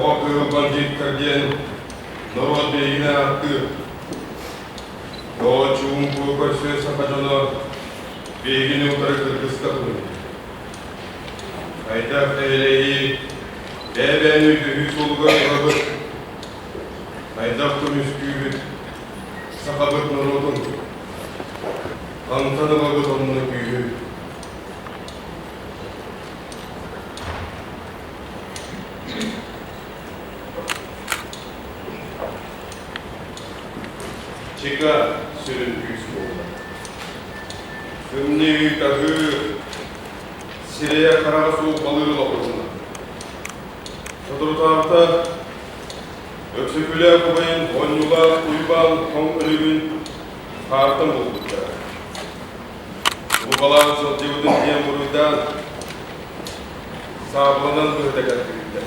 Тоҕо кыыл бандьыыттар диэн норуот биһигини ааттыыр? Тоҕо чуумпу көрсүө саха дьоно биһигини утары кыргыста туруй? Хайдах эйэлэһии, бэйэ-бэйэни өйдөһүү суолугар турабыт? Хайдах көмүскүүбүт сахабыт норуотун? Хантан ылабыт онно күүһү? Чика сүрүн күүс буолла. Тымныы, таһыы, сирэйэ-хараҕа суох балыыр олохтонно. Соторутааҕыта Өксөкүлээх убайын Оонньуулаах Уйбаан тоҥ өлүгүн хаартан булбуттара. Лукалаан сылдьыбытын диэн буруйдаан, саабыланан быһыта кэрдибиттэр.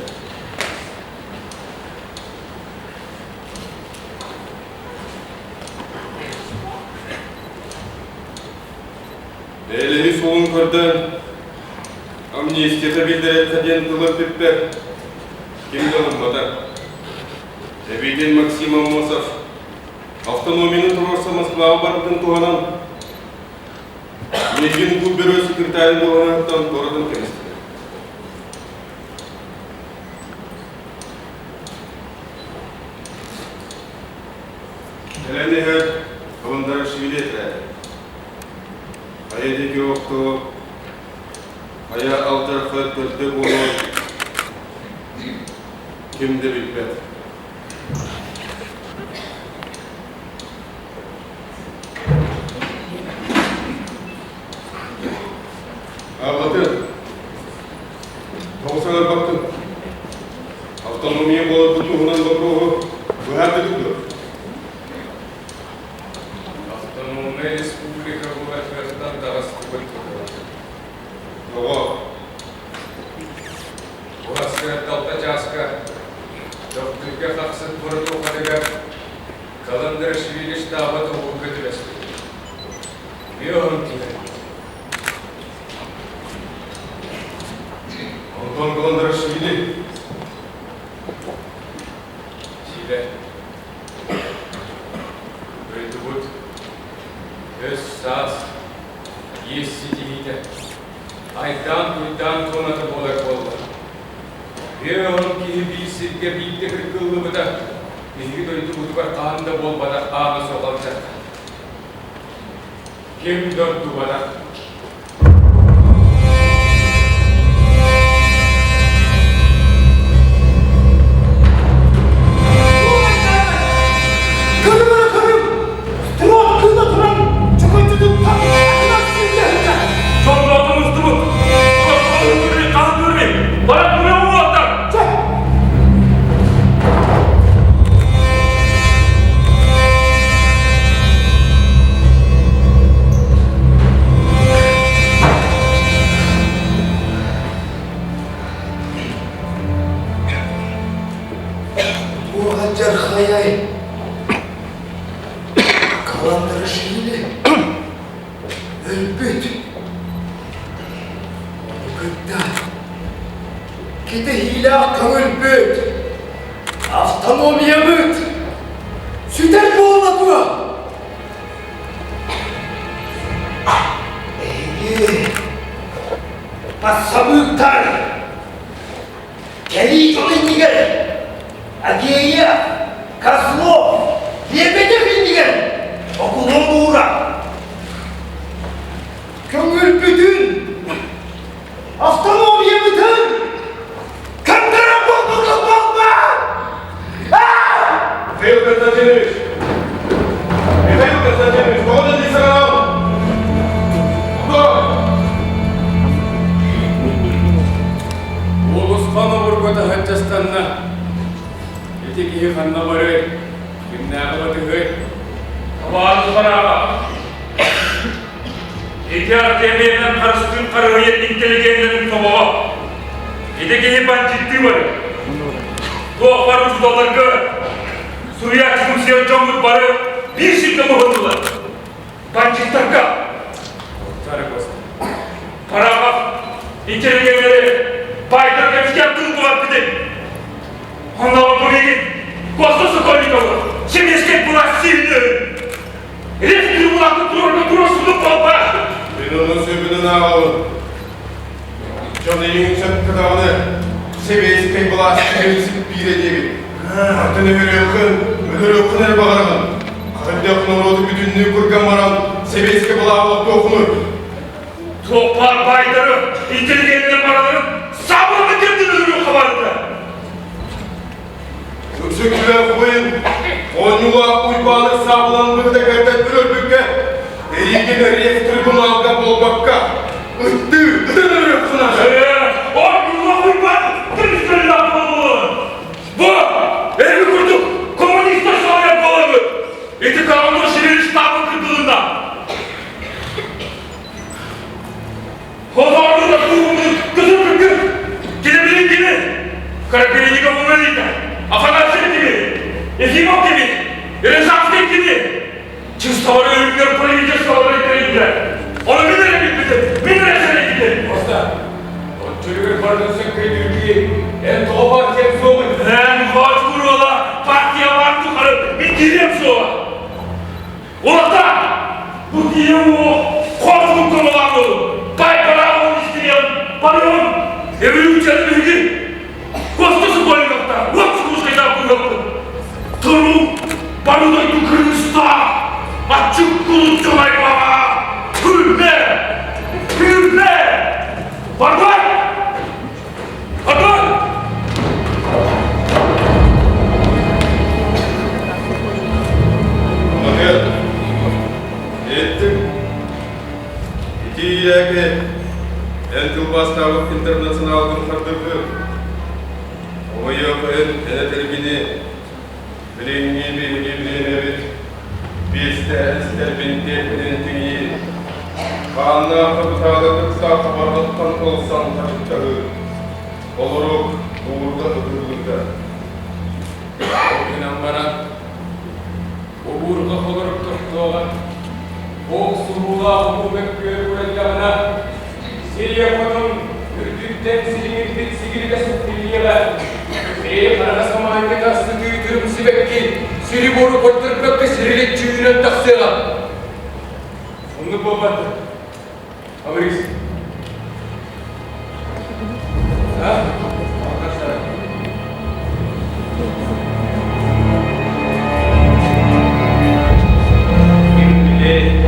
Бэйэлэһии суолун көрдөөн, амнистията биллэриэххэ диэн тылы эппиппэр, ким да ылыммата. Эбиитин Максим Аммосов автономияны туруорса Москваҕа барбытын туһанан, Миигин губбюро секретарын дуоһунаһыттан туоратан кэбистилэр. Кэлэн иһэр Каландарашвили этэ. Хайа диэки охто, хайа алдьархай төрдө буолуон ким да билбэт. Аҕатын, тоҕо саҥарбаккын? Автономия буоларбыт туһунан боппуруоһу быһаардыгыт дуо? Автономнай республика буоларыттан таҕыстыбыт буолар. Тоҕо? Уһаскыат алта чааска Төхтүргэ тахсыт боротуохатыгар Каландарашвили штаба тоҕуурга түбэспит. Үөһүн киһи. Антон Каландарашвили. Сиилэ. Дойдубут өс саас иэс ситиһиитэ айдаан-куйдаан туоната буолар буолла. Үөһүн киһи биир сиргэ биирдэ кыргыллыбыта, биһиги дойдубутугар хаһан да буолбатах аана суох алдьархай. Ким да ордубатах. Уһадьархайай Каландарашвили өлбүт. Ону кытта кэтэһиилээх көҥүлбүт, автономиябыт сүтэр буолла дуо? Эһиги бассабыыктар кэлии дьон иннигэр Агеев, Козлов, Лебедев иннигэр окулуон уура көҥүлбүтүн, автономиябытын көрдөрөр буолбуккут буолбаат! Михаил Константинович! Михаил Константинович, тоҕо да дии саҥараҕын? Улусхан обургу таһырдьастанна. Ити киһи ханна барыай? Кимнээҕи батыһыай? Табаарын барааҕа. Ити Артемьевнан харыстыыр харыһыйа интеллигеннэрин тобоҕо. Ити киһи бандьыттыы барар. Туох бар учууталларга суруйааччы сиэр дьоммут бары биир сиргэ муһуннулар. Бандьыттарга Парахов интеллигеннэри баайдар көмүскээн тыл булар бүтүн. былаас сиппиирэ диэбит. Атын өһөрүөххүн, өлөрүөххүн эрэ баҕараҕын. Хайдах норуоту бүтүннүү кырган баран, сэбиэскэй былааҕы олохтуоххунуй? Туох баайдары, интеллигеннэр бараларын сабылы кирдин өлөрүөххэ барыта. Өксөкүлээх убайын оонньуулаах Уйбааны саабыланмыты кэрдэн өлөрбүккэ, эйигин рефтрибуналга буолбакка, ыттыы ытан өлөрүөххүн Оонньуулаах Уйбаан көмүскэллээх буолуо. Бу эһиги курдук коммунистар салайар буолабыт. Ити Каланур Сибирь штабын кыргылынна. Хотоору туумун кызыл күкүр килебилин кини Карапелиника Муналита Афанасьев кини Ефимов кини Рязанский кини Чистовары өлүмнэр правительстволары тэрилдэ. Ону мин эрэ билбитим, мин эрэ сэрэйбитим. Коста, оччолугар бардын сөккөйдүүргүү, эн тоҕо партиям суоҕуй? Эн хоочкуруола партия бар тухары мин киириэм суоҕа. Улата, бу киһи уох хорсун көмөлөөх пайпараах истириэн барыам эволюцияны биһиги Костя Сокольниковтар уот сулускайдаах быыһаппыт туруу бары дойду кыргыстаах аччык кулун дьонайбаҕа күллэ күллэ барбат барбат Махет, еттим. Ити иирээки эн тылбаастаабыт интернационалгын хардыргыр. Оҕойуох эн энэтэргини билиҥҥи биһиги бириэмэбит биэстэ истэрбин тиэртинэн тиҥии. Хааннаах хапытаалы кытта хабарҕаттан ылсан хачыктаһыы. Олорук буурга ытыллыыта. Ол гынан баран, обуурга холорук тохтуоҕа, ол суруулаах улуу мөккүөр урайдаҕына, сирийэ хотун үрдүттэн силиҥирбит сигилигэ суптиллиэҕэ, сирэйи хараҕа самаайга тахсытыы тырым сибэкки сири-буору көрдөрбөккө сириличчи үүнэн тахсыаҕа. Оннук буолбат Абрис. А? Ким билэр?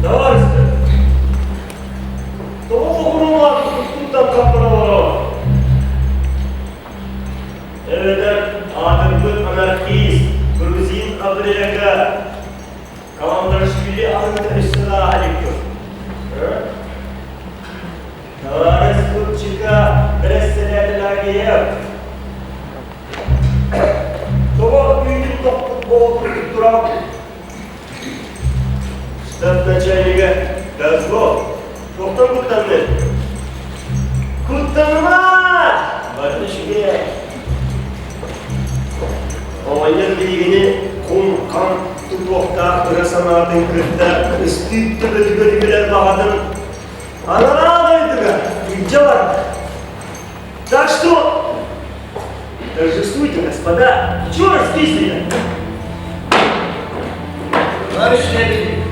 Товарищтар, тоҕо хохуруулаах тустууттан хаппана олорор? Эбэтэр аатырбыт анархист грузин Абрека Каландарашвили аһыыта өссө да иликпин. Товарищ Курчика бэрэссэдээтэлээгийэр. Тоҕо үүтүн тохпут боотурдук тураҕын? Штаб начальнига Козлов туохтан куттанный? Куттаныма! Барыта үчүгэй. Оҕонньор биһигини кум-хам тутуохтаах ыра санаатын кытта ыстыык төбөтүгэр үөрэр баҕатын анараа дойдуга илдьэ барда. Так что торжествуйте, господа, чего расписано? Товарищ Лебедев,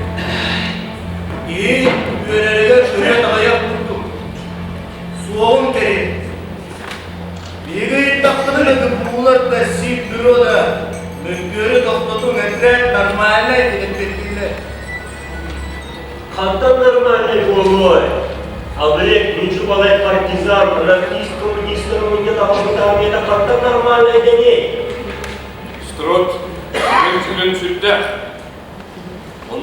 киһи үөрэригэр сүрүн аҕыйах курдук. Суоҕун кэриэтэ. Биһиги ыйыттахпытына ГПУлар да, СИП-бюро да мөккүөрү тохтотуҥ, этэрээт нормальнай диэн Хантан нормальнай буолуой? Абрек, нучубалай партизан, анархист, коммунист мунньа таҕылбыта хантан нормальнай дэниэй? Строд, сүрүн сүрдээх.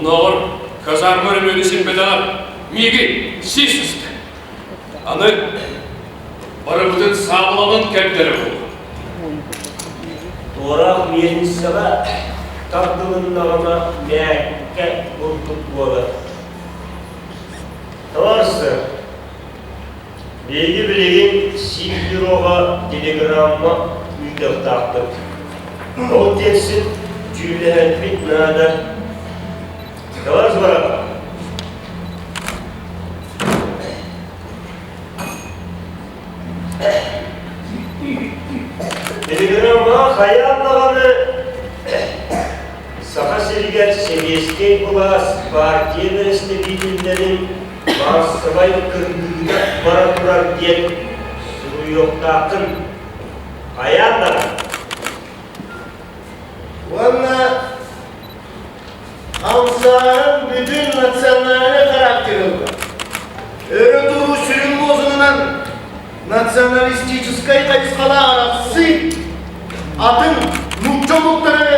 Оннооҕор казарма өрөмүөнү симпэтэҕэр миигин сии сыста. Аны барыбытын саабыланан кэлтэрэ буолуо. Туораах миэлиҥсэҕэ тардылыннаҕына мээккэ курдук буолар. Товарищтар, биһиги билигин Сиббюроҕа телеграмма ыытыахтаахпыт. Ол диэксин дьүүллэһэрбит наада. Товарищ Бараков, Телеграммаҕа хайаан даҕаны Саха сиригэр сэбиэскэй былаас партия бэрэстэбиитэллэрин маассабай кыргыыта бара турар диэн суруйуохтааххын. Хайаан даҕаны. Уонна Хамсааһын бүтүн национальнай характеры ылла. Өрө туруу сүрүн лозунунан националистическай хайысхалаах арахсыы, атын нуучча омуктары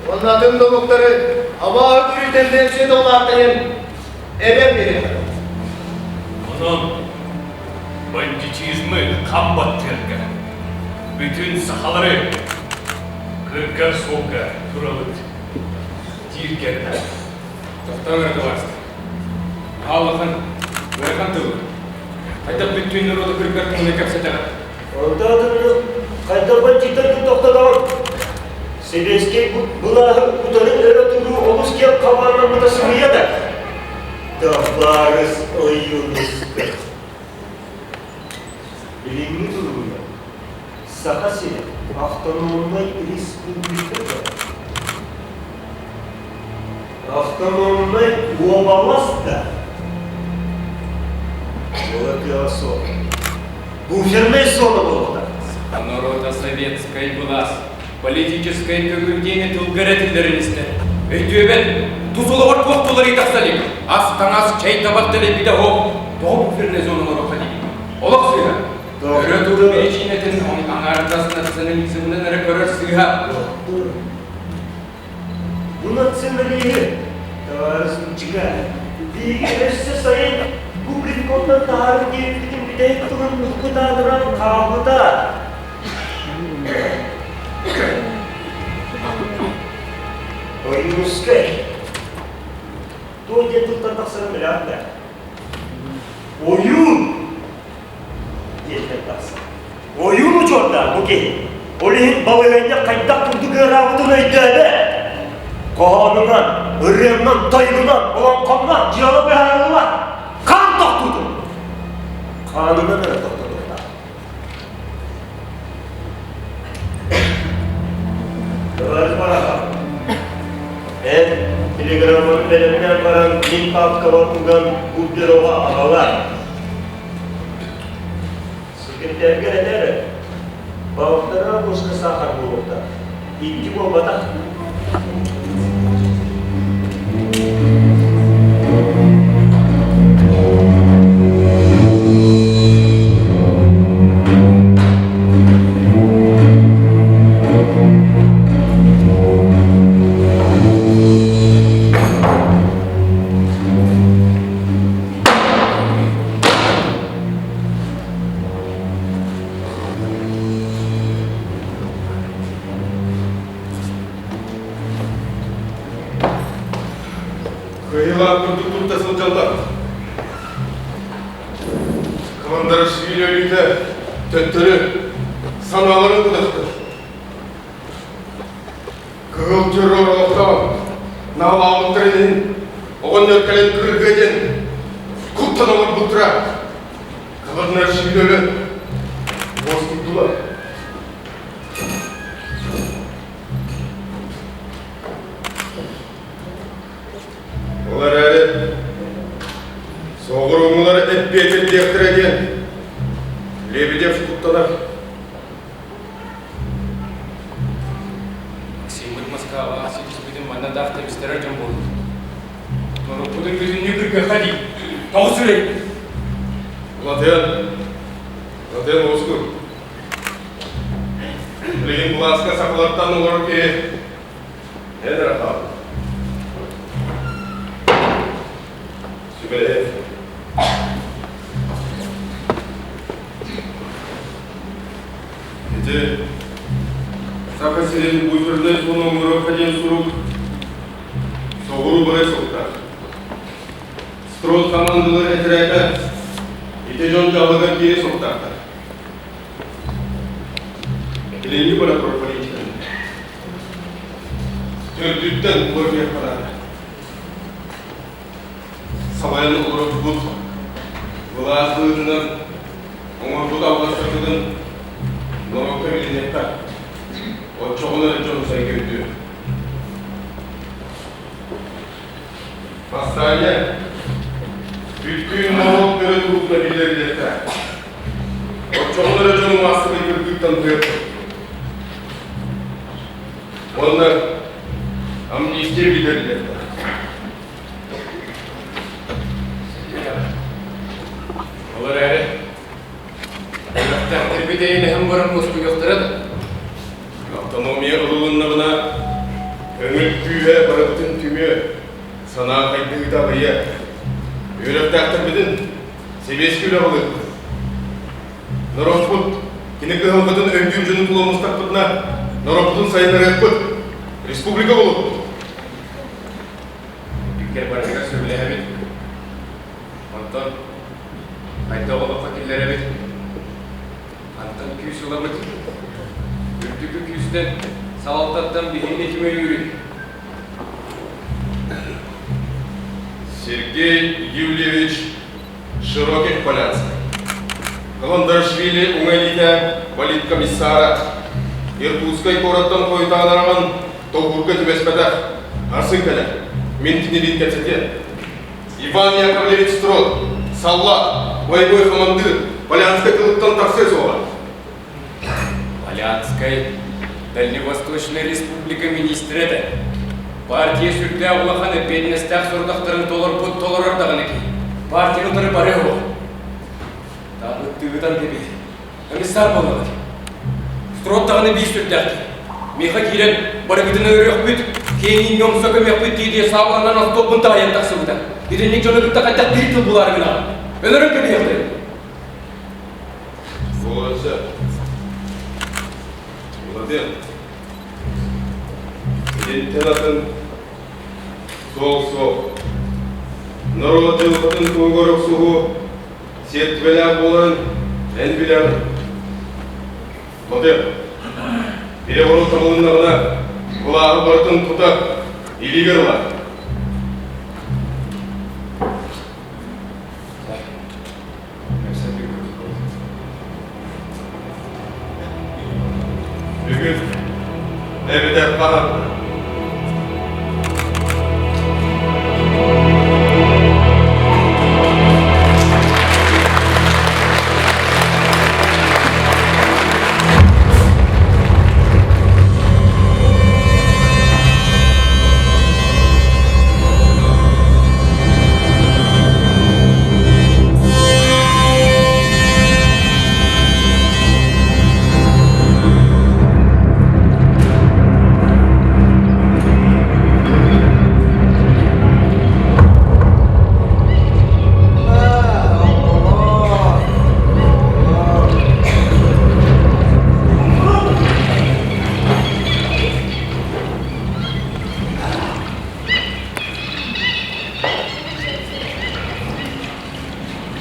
уонна атын да омуктары абааһы көрүү тенденцията улаатайын эбэн биэриэххэ. Онон бандитизмы хам баттыырга бүтүн сахалары кыргар суолга турабыт диир кэллэ. Тохтоон эрэ табаарыстар. Аалахан, ыарахан тылы. Хайдах бүттүүн норуоту кыргар туһунан кэпсэтэҕит? Онтоотуннук хайдах бандьыыттаргын тохтотоҕун? Сэбиэскэй былааһы утары өрө туруу олус киэҥ хабааннаммыта сымыйа да? Табаарыс Ойуунускай. Билиҥҥи туругунан Саха сирэ автономнай республика да, автономнай уобалас да буола кыаҕа суох. Буферная зона буолуохтаах. Саха норуота советскай былаас политическай көҥүл диэни тылга эрэ этиллэрин истэр. Өйдүөбэт, тус олоҕор туох туларыы тахса илик. Ас-таҥас, чэй-табах дэлэйбитэ оһох. Тоҕо буферная зона оҥоруохха диибит? Олох сыыһа. Өрө туруу биричиинэтин аҥаардас национализмынан эрэ көрөр сыыһа. Бу националиһы, товарищ Мучика, биһиги өссө сайын публиконтан таһаарыы диэбиппитин бүтэһик тылын ылбытаатыран хаалбыта. Ойуунускай туох диэн тылтан тахсарын билэҕин да? Ойуун диэнтэн тахсар. Ойуун учуордаах бу киһи. Ол иһин балаһыанньа хайдах курдук ыараабытын өйдөөбөт. Хоһоонунан, ырыаннан, тойугунан, олоҥхоннон дьыала быһаарыллыбат. Хаан тохтуутун. Хаанынан эрэ тохтотуохтаах. Товарищ Барахов, эн телеграмманы бэлэмнээн баран мин папкабар уган Губерова аҕалар. Секретарьга этэр, балтараа ложка сахар буолуохтаах. Икки буолбатах. Кыайыылаах курдук тутта сылдьаллар. Командарашвили өлүүтэ төттөрү санааларын кытахтар. Кыһыл террор олохтоон, наалаабыттарын иһин оҕонньор кэлэн кыргыа диэн куттан олорбуттара. Командарашвили өлөн уоскуйдулар. Ол эрээри соҕурууҥҥулар эппиэтирдиэхтэрэ диэн Лебедев куттанар. Максиммыт Москваҕа ситиспитин манна даах тэбистэрэр дьон буолбут. Норуоппутун бүтүннүү кыргыахха дии. Тоҕус үлэй! Улатыан, Улатыан уоскур. Билигин былааска сахалартан олорор киһи эн эрэ хаалбыт. Сүбэлэһэр. Ити Саха сирин буфернай зона оҥоруохха диэн сурук соҕуруу барай суохтаах. Строд хамаандалар этэрээтэ ити дьон дьаһалыгар киириэ суохтаахтар. Билиҥҥи бара турар политиканы төрдүттэн уларытыахха наада. Салайан олорорбут былаас быһыытынан оҥорбут алҕастарбытын норуокка билиниэххэ, оччоҕуна эрэ дьон-сэргэ өйдүө. Бастаанньа бүттүүн норуот төрүт уутуна биллэриллиэхтээх. Оччоҕуна эрэ дьону маассабай кыргыыттан тыырпыт. Уонна амнистия биллэриллиэхтээх. Ол эрээри, үөрэхтээхтэрбит эйэлэһэн баран уоскуйуохтара да. Автономия ылылыннаҕына, көҥүл күүһэ барыбытын түмүө, санаа хайдыһыыта абыйыа. Үөрэхтээхтэрбитин сэбиэскэй үлэҕэ ылыахпыт. Норуоппут кини кыһалҕатын өйдүүр дьону тула мустахпытына, норуоппутун сайыннарыахпыт, республика буолуохпут. Иккэр барытыгар сөбүлэһэбит. Онтон хайдах олоххо киллэрэбит? Хантан күүс ылабыт? Үрдүкү күүстэн, салалтаттан биһигини ким өйүүрүй? Сергей Юльевич Широких-Полянский. Каландарашвили уҥа илиитэ политкомиссара. Иркутскай куораттан хойутаан араҕан толкурга түбэспэтэх. Арсын кэлэр. Мин кинилиин кэпсэтиэм. Иван Яковлевич Строд, саллаат, боевой хамандыыр, Полянскай тылыттан тахсыа суоҕа. Полянскай Дальневосточная республика министрэ этэ. Партия сүрдээх улахан эппиэтинэстээх сорудахтарын толорбут толорор даҕаны киһи. Партияны утары барыа уо. Таабыттыытан кэбиһ. Комиссар буоллаҕыт. Строд даҕаны биир сүрдээх киһи. Миэхэ киирэн барыгытын өлөрүөхпүт, киэҥ иҥҥэ умса көмүөхпүт дии-дии саабыланан остуолбун таһыйан тахсыбыта. Итинник дьону кытта хайдах биир тыл булаары гынаҕын? Өлөрөн кэбиһиэхтэрин. Буолуон Владимир, итинтэн атын суол суох. Норуот дьылҕатын туһугар охсуһуу сиэртибэлээх буоларын эн билэҕин. Владимир, переворот табылыннаҕына, былааһы барытын тута илиигэр ылар. Бүгүн эбэтэр хаһан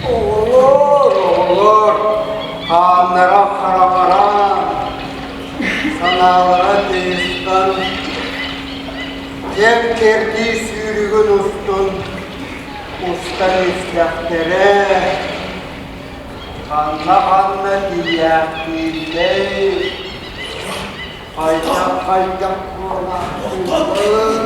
Оҕолор, оҕолор, хааннара хараҥаран, санаалара тыйыстан, кэм-кэрдии сүүрүгүн устун устан истэхтэрэ, ханна-ханна тиийээхтииллэй, хайдах-хайдах буолаахтыыллар.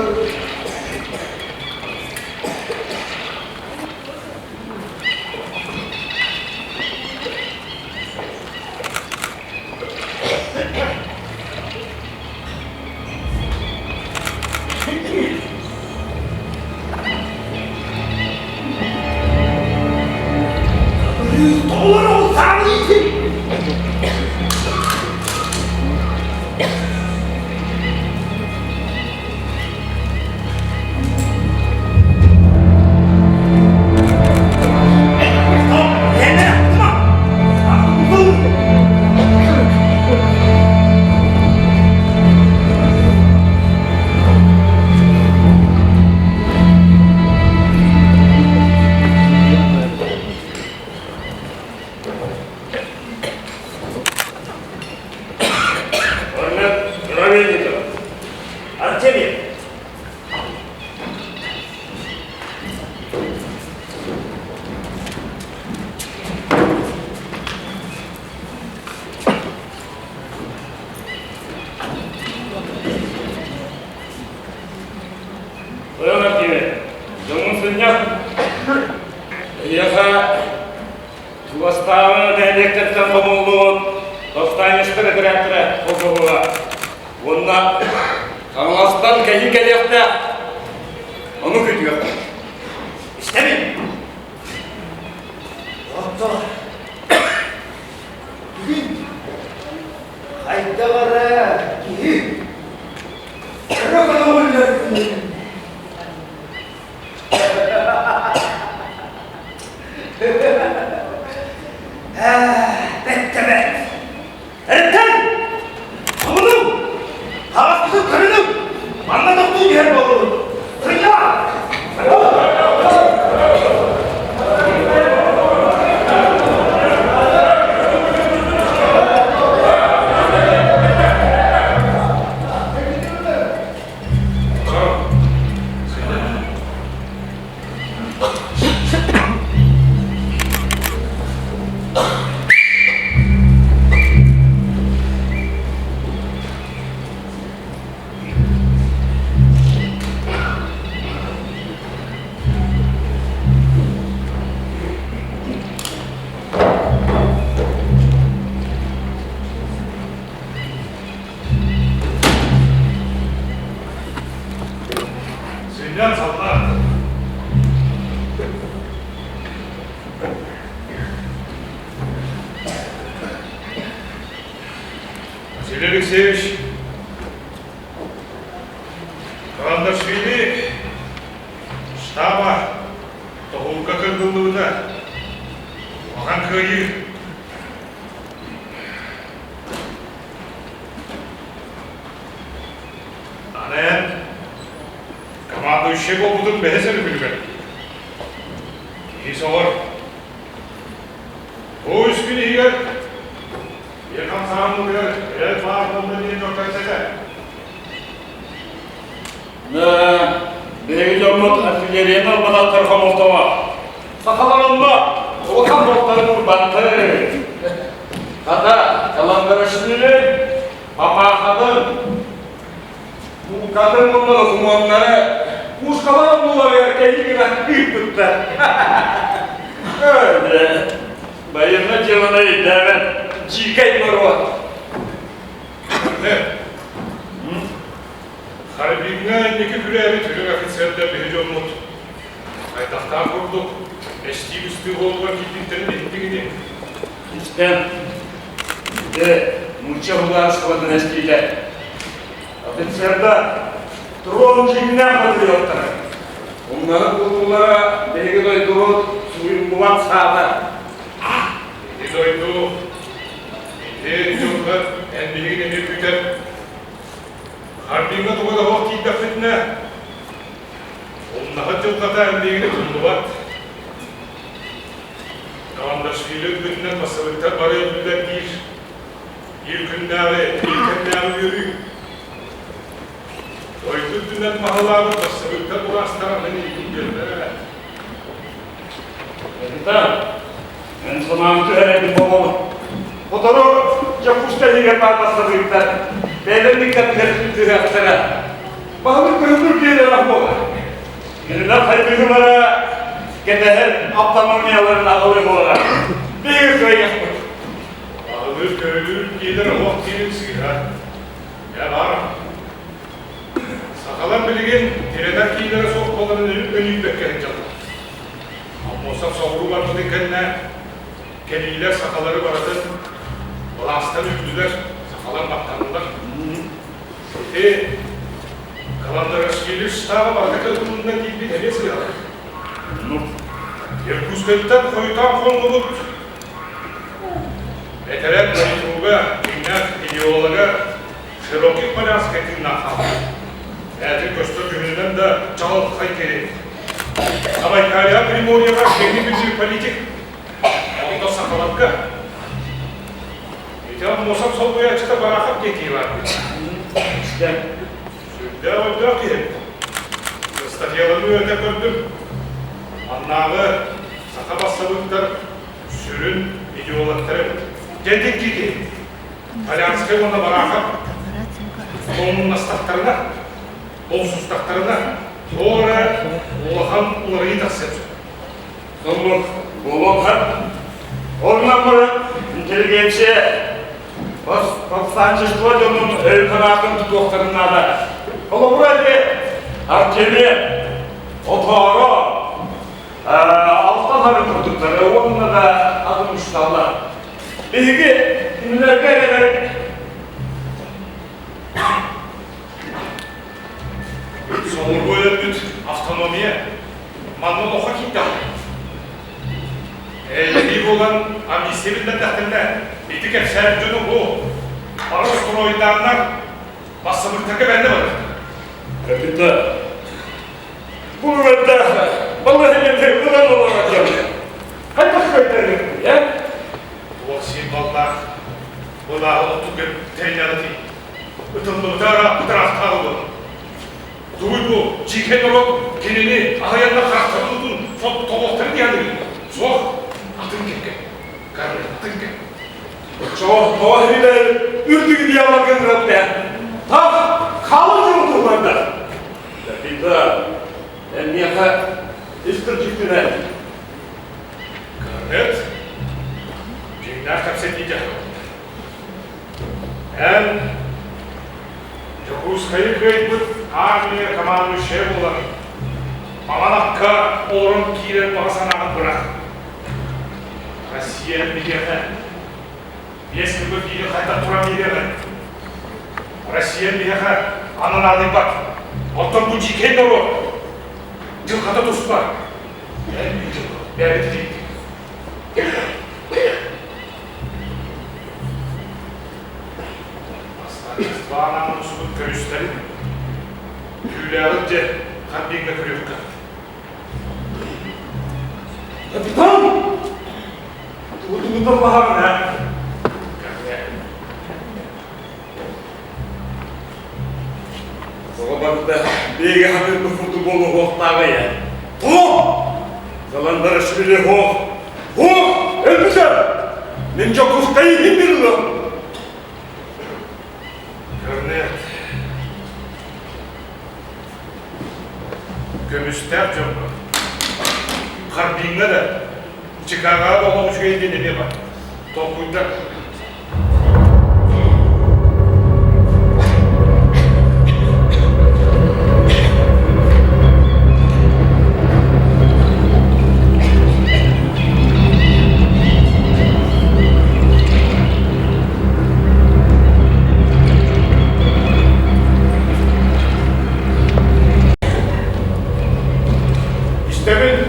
Тойон Артиме, дьоҥҥун сынньах. Эйиэхэ чугастааҕы нэһилиэктэртэн хомуллубут повстанецтар этэрээттэрэ холбоһуоҕа. Уонна Хаҥаластан кэһии кэлиэхтээх. Ону күүтүөххэ. Истэбин. Оттон бүгүн хайдах эрэ киһи өрө көтөҕүллэр Бэттэ бэт. Эртэн! Хомунуҥ! Хаҕаспытын көрүнүҥ! Манна тохтуу түһэр буоллубут! Сынньа! Сынньан саллаат. Василий Алексеевич, Карандашвили штаба тоһуурга кыргыллыбыта. Улахан кыайыы. Аны эн командующай буолбутун бэһис өрүбүлүгэр киһи соҕор. Бу үс күн иһигэр ийэ хамсааһыныгар эрэл баар буолла диэн дьон кэпсэтэ. Биһиги дьоммут артиллерияны ылбатахтар хомолтоҕо. Сахалар онно улахан буолтарын урбаттар. Хата, Каландарашвили папаахатын, муукатын уонна докумуоннары пушкалар оннуларыгар кэһии гына ыыппыттар. Байыаннай дьыаланы өйдөөбөт дьиикэй норуот. Харбиҥҥа инники күрээбит үрүҥ офицердар биһи дьоммут хайдахтаах курдук эстии-быстыы буолугар киирбиттэрин иһиттиҥ ини. Истэн, ити нуучча судаарыстыбатын эстиитэ. Офицердар трон дьиҥнээх патриоттара. Умнаны булуулара биһиги дойдубут суйуллубат саата. Ити дойду, ити дьылҕа эн биһигин эмиэ күүтэр. Харбиҥҥа туга да суох тиийдэхпитинэ, умнаһыт дьылҕата эн биһигини тумнубат. Каландашвили өлбүтүнэн бассабыыктар бары өллүлэр диир. Биир күннээҕи, биир кэмнээҕи үөрүү. Дойду үрдүнэн баһылаабыт бассабыыктар былаастара аны миигин биэрдэ. Капитан, эн санаам түһэрэрин буолуо. Сотору Дьокуускай иһигэр баар бассабыыктар бэйэлэрин иккардыгар сүүрдүһүөхтэрэ. Баһылык көҥүл биэрэрэ буолар. Кинилэр хайдыһыылара кэтэһэр автономияларын аҕалыы буолар. Биһиги кыайыахпыт. Баһылыыр көрүлүүр киилэр олох киирин сыыһа. Дьэ баар. Сахалар билигин тирэнэр киилэрэ суох буоларын өлүүбэккэ сылдьаллар. Аммосов соҕуруу барбытын кэннэ кэлиилэр сахалары барытын былаастан үүрдүлэр, сахалар баттаннылар. Ити Каландарашвили штаба барыта кылгылынна диирбит эмиэ сыыһалар. Иркутскайтан хойутаан хоннубут этэрээт политруга, дьиҥнээх идеолога Широких Полянскай тыыннаах хаалбыт. Ээтин көстөр дьүһүнүнэн да чаҕылхай киһи. Забайкалья Приморьеҕа киэҥник биллибит политик. Онто сахаларга. Ити Аммосов солбуйааччыта Барахов диэн киһи баар дии. Сүрдээх өйдөөх киһи. Статьяларын үөрэтэ көрдүм. Маннааҕы саха бассабыыктар сүрүн идеологтара эбит. Дьэ киһи. Полянскай уонна Барахов омуннастахтарына, олсустахтарына, туора. уларыйыы тахсыан сөп. Соннук буолуохха. Ол гынан баран интеллигенция повстанчество дьонун өйүн-санаатын тутуохтарын наада. Холобура ити Артемия, Отооро, Алтан арын курдуктары уонна да атын учууталлар. Биһиги кинилэргэ эрэнэр Соҕуруу өлөрбүт автономия манна олоххо киирдэҕэ. Эйэлэһии буолан амнистия биллэрдэхтэринэ, ити кэпсээбит дьону бу бары стройдааннар бассабыыктарга бэрдэ барар. Капитан, бу үлэлээх балаһыанньаны ылан олорор дьон хайдах кыайтарыахпытый, э? Туох сиэн баллаах былааһы оттугар тэринэҕитий? Ытыллыбыта ырааппыт ыраахтааҕы буолар. Тугуй бу, дьиикэй норуот кинини аһыйаннар харахтарын уутун тоҕуохтарын диэхтэрий? Суох, атын кэккэ, атын кэккэ. Оччоҕо тоҕо иһилэр үрдүк идеалларга ыҥырабыт ээ? Таах хаалар дьону туһулардар. Капитан, эн миэхэ ис кырдьыккын Корнет, дьиҥнээх кэпсэтии дьаһал. Эн Дьокуускайы кыайбыт армия командующайа буолан, маҥан акка олорон киирэр баҕа санааҕын бырах. Россия биһиэхэ биэс сылга биири хайдах туран биэриэҕэй? Россия биһиэхэ аны наадыйбат. Оттон бу дьиикэй норуот дьылҕата туспа. Эн дьылҕа бэйэбит илиибит. Бастаан мусубут көрүстэрин түүлээҕин дьэ Харбиҥҥа көрүөххэ. Капитан! Тугу баһаҕын ээ? Тоҕо барыта биһиги хатыырбыт курдук буолуохтааҕый ээ? Туох? Заландарашвили һуох! Һуох! Өлбүтэ! Мин Дьокуускайы иһин бирылыам! Корнет. Көмүстээх дьоҥҥо. Харбиҥҥа да, Чикагоҕа да олох үчүгэй диэн эмиэ бар. Толкуйдар. Истэбин.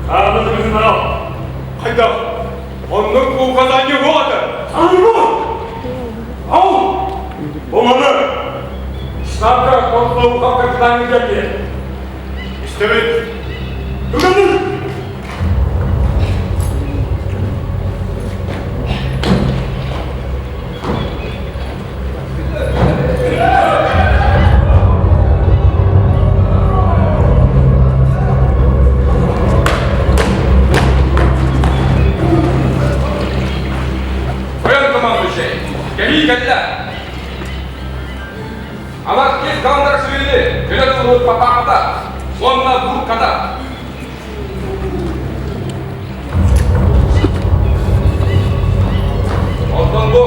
Хаамытыгын ал. Хайдах? Оннук указание суох этэ. Анну! Ал! Бу маны штабка консулга капитан кэллиэ. Истэбит. Бүгүн Воен командующий, кэлии кэллэ. Анархист Галандарашвили көлө тылы папаахата уонна бурката. Оттон бу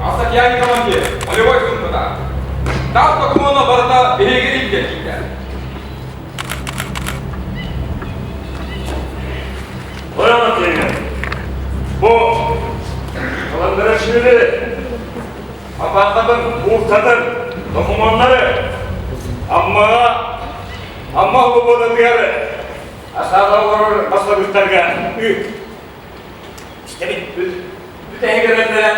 Асакьяни командир полевой сумката. Тас докумуона барыта биһиги илдьэ киирдэ. Ойоно тиэйэн. Бу Каландарашвили апаахатын, ууртатын докумуоннары Аммаҕа Амма холобуодатыгар асаала олорор баслабыттарга ыыт. Истэбит. Бүтэһик эрэллэрэ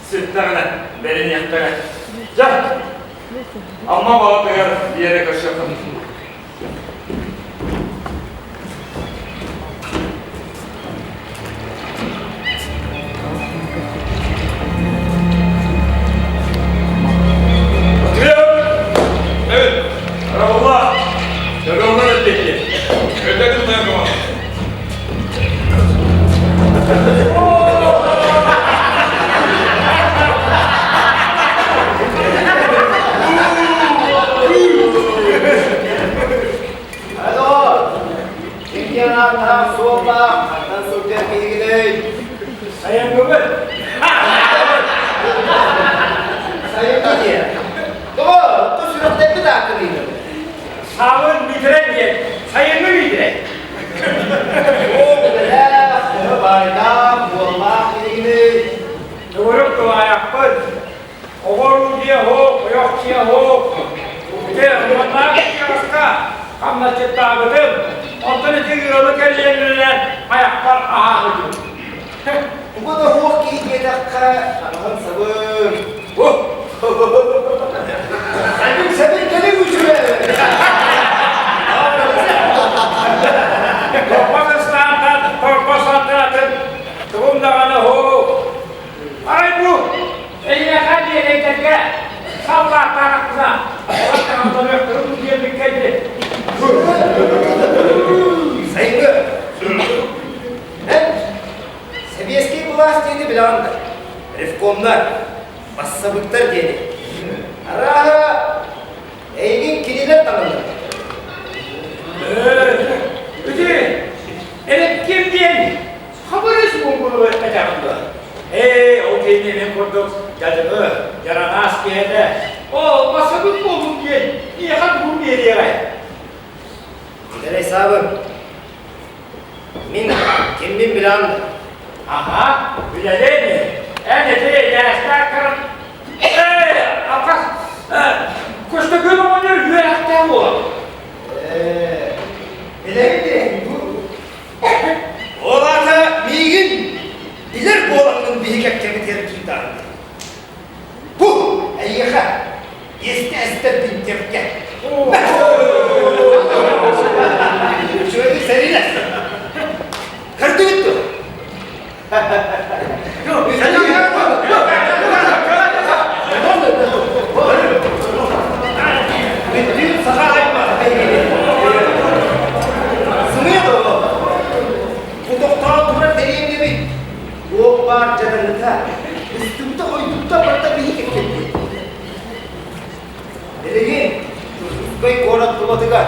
сыттэҕинэ бэриниэхтэрэ. Дьэ, Амма баҕатыгар биэрэ көрсүөххүн. Evet. Карабулла! Көрөңөр эппекке. Өтөтүн тойон Саабын Митрэй диэн, сайыҥҥы Митрэй. Оо, бэлээх, төһө баайдаах, уоллаах киһигиний? Төгүрүк тулаайахпыт. Оҕо-уруу дьиэ оһох, ойох дьиэ оһох. Ити уоннаах киһиэхэ хамначчыттаабытым. Онтон ити ыалы кэллиэннэринэн айахпар аһаабытым. Туга да суох киһи диэтэххэ, таҥаһын сабын. Сабын сабын кэлин үчүгэй. Торбос ыстаантан, торбос аттаатын, тугум даҕаны оһох. Арай бу эйиэхэ диэдэйдэргэ саллааттаатахпына, олор таҥастарыахтарын диэбиккэ дии. Сайыҥҥы. Эн сэбиэскэй былаас диэни билэҕин да? Ревкомнар, бассабыктар диэни. Арааһа, эйигин кинилэр таҥыннар. Ити, эрэкким диэн Хабырыыс муҥкуну этэҕин дуо? Ээ, ол киһини мин курдук дьадыгы, дьараҥаас киһи этэ. Ол басыбыт буоллум диэн миэхэ тугун биэриэҕэй? Билэрэй саабын. Мин киммин билэҕин да? Аха, билэбин. Эн ити идээстээх кырын... Ээ, алҕас, Көстөкүүн оҕонньор үөрэхтээх уол. Ээ, билэбин диэһин дуу? Ол аата миигин билэр буолаҥҥын биһи кэккэбитигэр киирдэҕиҥ. Бу эйиэхэ иэстэ эстэр бинтиэпкэ. Үчүгэйдик сэриилэс. Көрдүгүт дуо? Бүттүүн саха аймах Сымыйа дуо? Тутохтоон турар дэриэбинэбит туох баар дьадаҥыта, быстыбыта-хойдубута барыта биһи кэпсэппит. Билигин Дьокуускай куорат тулатыгар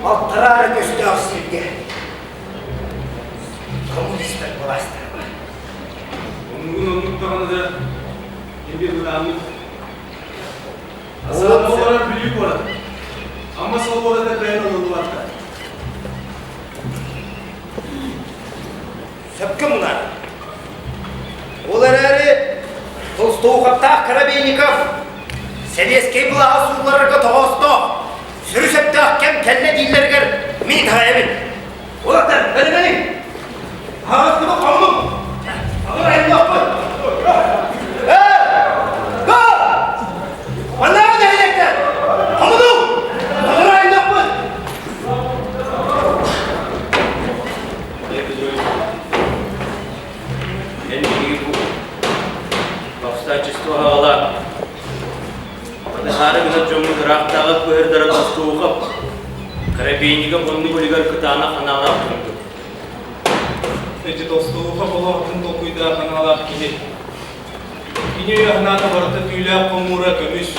балтараа эрэ көстөөх сиргэ коммунистар былаастара бар. Оннугун оннук даҕаны да эбиэ бырааммыт. Асаан олорор Бүлүү куорат. Амма свободата кыайан ылыллыбатта. Сөпкө мунар. Ол эрээри Толстоуховтаах Коробейников сэбиэскэй былааһы суулларарга тоҕоостоох, сүрү сөптөөх кэм кэллэ дииллэригэр мин итэҕэйэбин. Уолаттар, бэлэмнэниҥ! Аһаҕаспытын хомунуҥ! Аҕыр айыллыахпыт! Ээ! Го! Маннааҕы нэһилиэктэр! Хомунуҥ! Аҕыр айыллыахпыт! Олег Петрович, эн биһиги бу повстанчество аҕалаах Батыһаары гынар дьоммут ыраахтааҕы быһырдара Толстоухов, Коробейников оннук үлүгэр кытаанах анаалаах дьоннор. Эти Толстоухов олоҕун толкуйдаах анаалаах киһи. Кини өйө-санаата барыта түүлээх хомуура көмүс.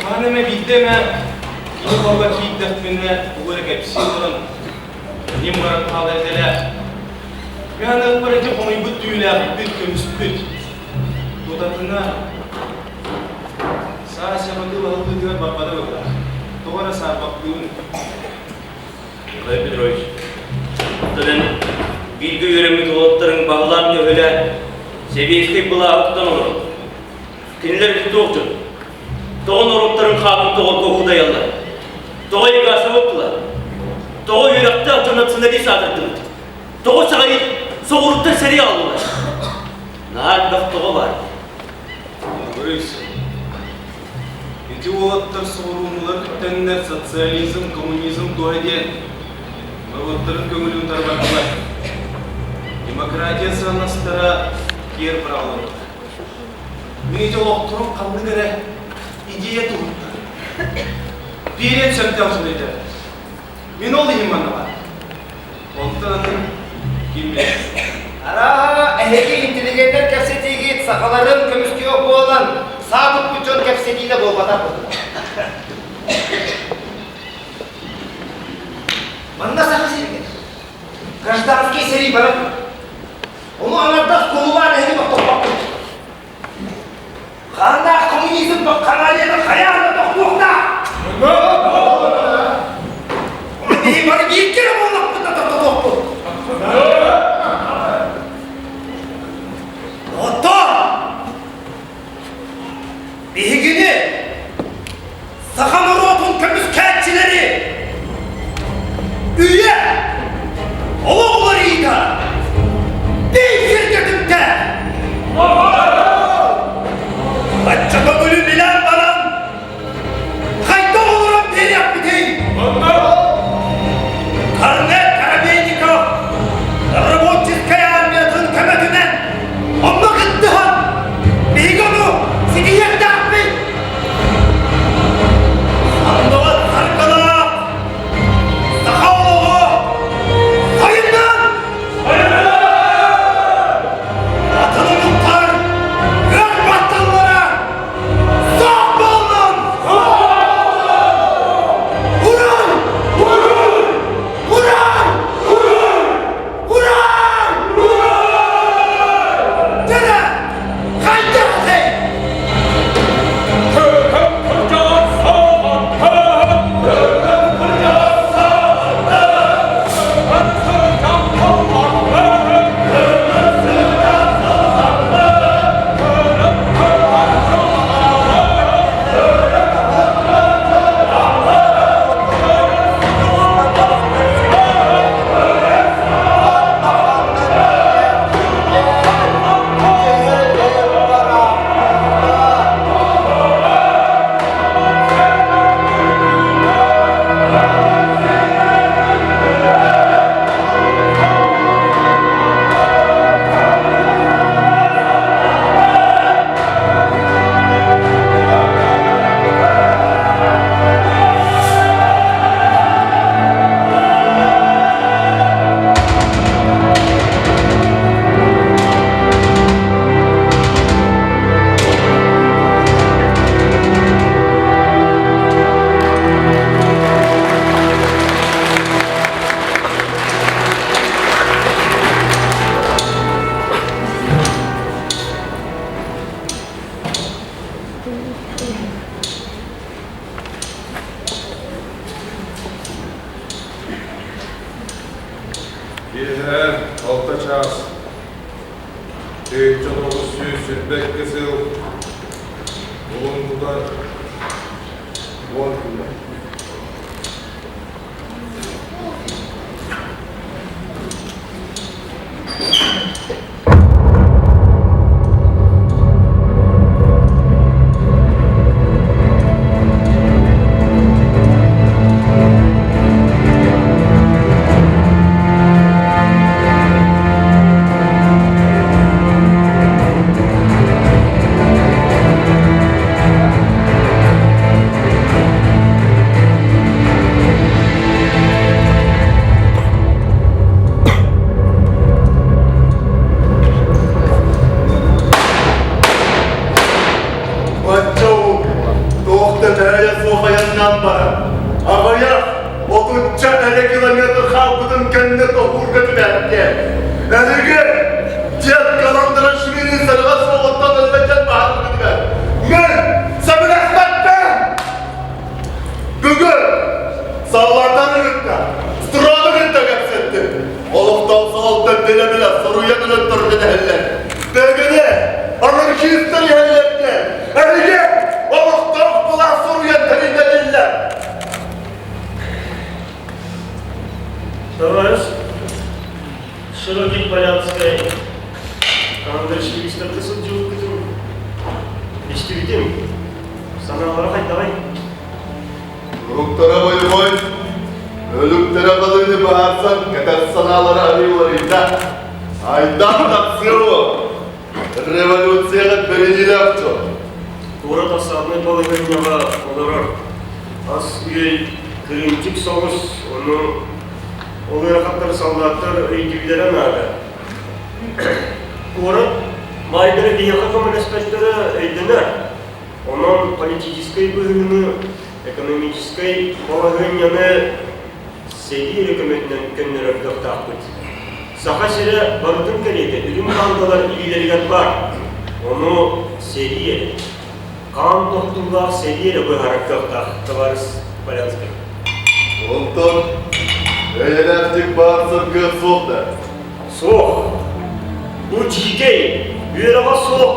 Хаһан эмэ биирдэ эмэ кини холго киирдэхпинэ тугу эрэ кэпсии олорон ньим баран хаалар идэлээх. Мин аныахпар ити хомуйбут түүлээхпит, көмүспүт. Тутатына саас сабатыы баһыллыытыгар барбата быһыылаах. Тоҕо эрэ саарбахтыыбын. Николай Петрович, оттон эн бииргэ үөрэммит уолаттарыҥ баһылаан төһөлөөн сэбиэскэй былааһы тутан олороллор. Кинилэр туох дьон? Тоҕо норуоттарын хаанын тоҕорго уһудайаллар? Тоҕо Егасовы ыптылар? Тоҕо үөрэхтээх дьон националист аатырдыбыт? Тоҕо саҕайы соҕуруттан сэрии аҕаллылар? Наһаа элбэх тоҕо баар. Борис, ити уолаттар соҕурууҥҥулар үктэннэр социализм, коммунизм туһа диэн норуоттарын көҥүлүн тарбаттылар. Демократия сыаннастара киэр быраҕылынна. Мин ити олохторум ханнык эрэ идея туһуттан биэриэн сөптөөх дьон этэ. Мин ол иһин манна баар. Онтон атын ким билэр? Арааһа, эһиги интеллигеннэр кэпсэтиигит сахаларын көмүскүөх буолан, саа туппут дьон кэпсэтиитэ буолбатах буолла. Манна Саха сиригэр гражданский сэрии баран Ону аҥардас кулубаан эһиги тохтоппоккут. Хааннаах коммунизм бакханалията хайаан да тохтуохтаах! Саха норуотун көмүскээччилэри үйэ олох уларыйыыта биир сиргэ түмтэ. Бачча көҥүлү билэн баран хайдах олорон биэриэхпитий? Корнет Коробейников добровольческай армиятын көмөтүнэн онно кыттыһан биһиги ону ситиһиэхтээхпит. Санныгыт саргылаах саха олоҕо сайыннын! Атын омуктар өр батталлара суох буоллун! Уран! Уран! Уран! Дьэ, хайдах этэй? Киэһэ алта чаас 1922 сыл Улун тутар 10 күнэ. Бачча туох да мэһэйэ суох айаннаан баран, аҕыйах отучча эрэ километр хаалбытын кэннэ тоһуурга түбэттэ. Эһиги дед Каландрашвили сарыга суоҕуттан өлбөтөн баһарбытыгар мин сөбүлэспэппин! Бүгүн саллаатан кытта, строны кытта кэпсэттим. Олохтоох салалта билэ-билэ соруйан өлөттөргө дэһэллэр. Бэгини анархистар иһэллэргэ эһиги олохтоох былаас соруйан тэрийдэриллэр. Товарищ Широкий Полянскай Андрашвилистарга сылдьыбыккытын истибитим. Санаалара хайдаҕый? Уруктара бойобуой, өлүктэрэ балыыны быһаарсан кэтэх санаалара арыы уларыйда. Айдаан тахсыа Революцияҕа бэриниилээх дьон. Куорат осаднай балаһыанньаҕа олорор. Ас-үөл кырыымчык соҕус, ону ол ыарахаттар саллааттар өйдүүллэрэ наада. Куорат баайдара биһиэхэ көмөлөспөттөрө өйдөнөр. Онон политическай быһыыны, экономическай балаһыанньаны сэрии эрэ көмөтүнэн көннөрөр кыахтаахпыт. Саха сирэ барытын кэриэтэ үрүҥ баандалар илиилэригэр баар. Ону сэрии эрэ, хаан тохтуулаах сэрии эрэ быһаарар кыахтаах, табаарыс Полянскай. Онтон эйэлээхтик баарсар кыах суох да? Суох. Бу дьиикэй, үөрэҕэ суох.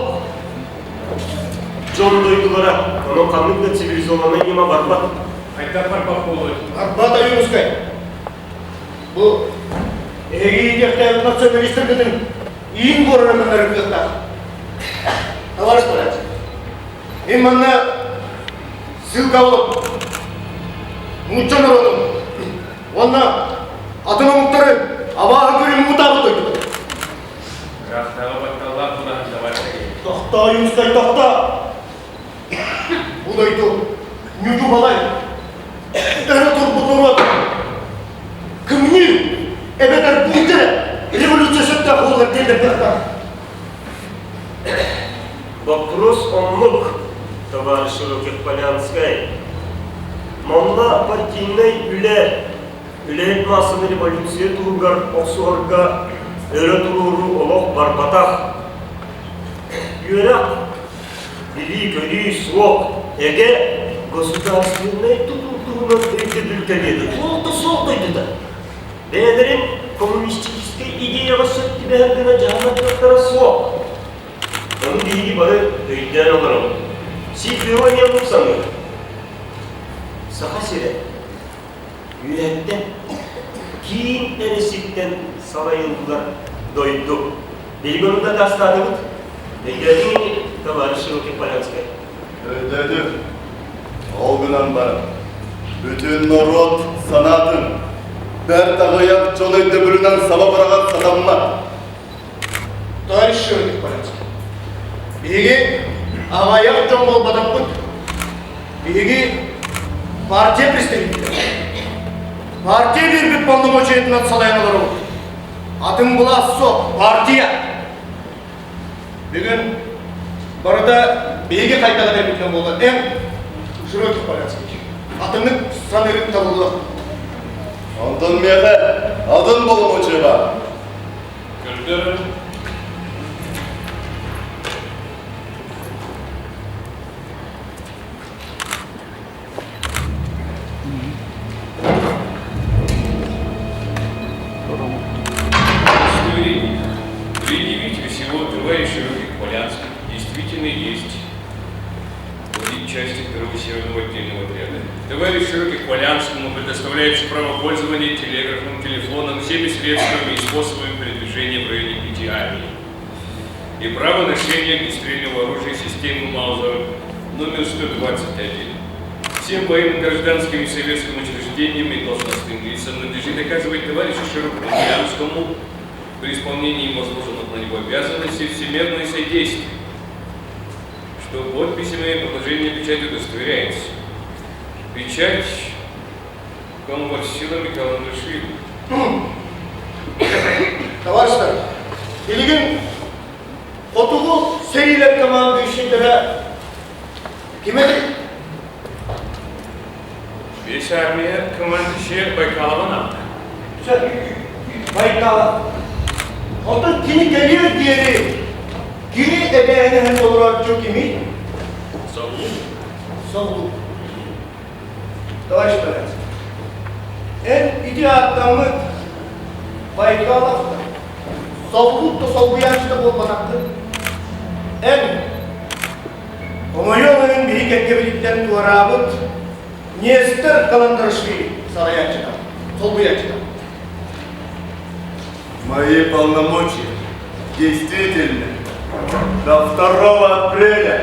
дьон дойдулара, онон ханнык да цивилизованнай ньыма барбат. Хайдах барбат буолуой? Барбат Ойуунускай. Бу эһиги иитиэхтээх националистаргытын иин буорара гыннарар кыахтаах. Товарищ Полянцев, мин манна ссылка олордум. Нуучча норуотун уонна атын омуктары абааһы көрүү муҥутаабыт дойдута. Ыраахтааҕы батталлаах былаһын товарищ Тохтоо, Ойуунскай, тохтоо! Бу дойду ньудьу балай өрө турбут норуот кымньыы эбэтэр буулдьа революция сөптөөх буолар диэн кыахтаах. Вопрос оннук, товарищ Широких-Полянскай. Манна партийнай үлэ, үлэһит маассаны революция туһугар охсуһарга өрө туруоруу олох барбатах. Үөрэх Билии-көрүү суох, эгэ государственнай тутул туһунан өйдөбүл кэлиэ туох да суох дойдута. Бэйэлэрин коммунистическай идеяҕа сөп түбэһэр гына дьаһанар кыахтара суох. Ону биһиги бары өйдөөн олоробут. Сибиро эмиэ саныыр. Саха сирэ үөһэттэн, киин эрэ сиртэн салайыллар дойду. Биһиги ону дакаастаатыбыт. Өйдөөтүҥ ини, товарищ Широких-Полянскай? Өйдөөтүм. Ол гынан баран, бүтүн норуот санаатын бэрт аҕыйах дьон өйдөбүлүнэн саба быраҕар сатаммат. Товарищ Широких-Полянский, биһиги аҕыйах дьон буолбатахпыт. Биһиги партия представителэ. Партия биэрбит полномочиятынан салайан олоробут. Атын былаас суох, партия. Бүгүн барыта биһиги хайдах этэрбитинэн буолла. Эн Широких Полянский. Атыннык саныырын табыллыах. Онтон миэхэ атын боломуочуйа баар. Көрдөрөн. Удостоверение. Предъявитель всего товарищ Широких-Полянских действительно есть части второго северного отдельного отряда. Товарищ Широких-Полянскому предоставляется право пользования телеграфом, телефоном, всеми средствами и способами передвижения в районе пяти армий и право ношения огнестрельного оружия системы Маузер номер 121. Всем военным, гражданским и советским учреждениям и должностным лицам надлежит оказывать товарищу Широкому при исполнении возложенных на него обязанностей всемерное содействие, что подписями предложение печати удостоверяется. Печать Комварсила Михаила Андрешвили. Товарищтар, билигин хотугу сэриилэр командующайдара ким этэй? Весь армия командующая Байкалова нам. Байкалов. Онтон кини кэлиэр диэри кини эбээһинэһин толорооччу кимий? Савлук. Савлук. Товарищ Полянский, эн ити ааттаммыт Байкалов солбут да солбуйааччыта буолбатаххын. Эн хомойуох иһин биһи кэккэбититтэн туораабыт Нестор Каландарашвили салайааччыта, солбуйааччыта. Мои полномочия действительно до 2 апреля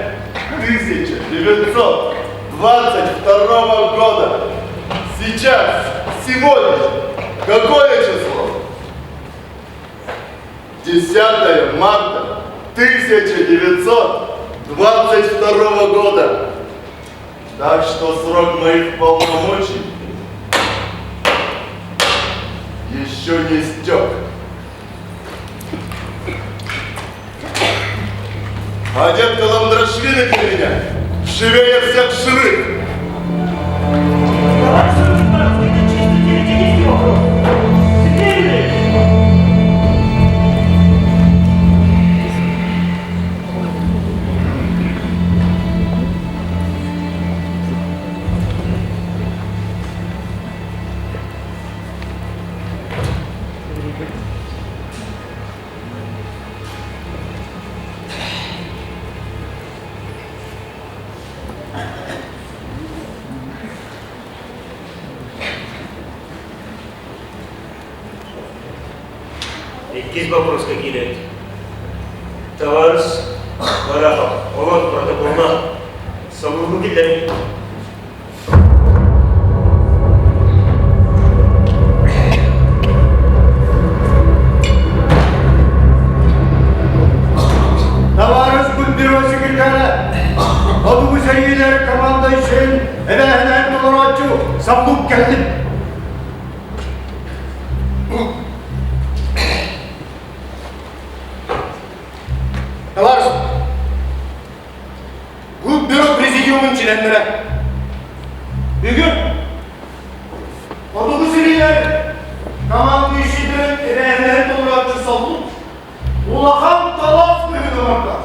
1922 года. Сейчас, сегодня, какое число? 10 марта 1922 года. Так что срок моих полномочий еще не истек. А дед Каландрашвили для меня живее всех живых. Это чисто теоретический вопрос. Сергей Андреевич! Иккис боппуруоска киирэбит. Табаарыс Барахов, олор протоколга солууну киллэриҥ. Табаарыс бюро секретаря, Хотугу сэриилэр команда үшін эбээһинэһин толорооччу Савлук кэллим. Товарищ, бу бюро президиумун чилиэннэрэ. Бүгүн Хотугу сиригэр командующийдарын эбээһинэһин толорооччу Савлук улахан талаах быһыыны оҥордо.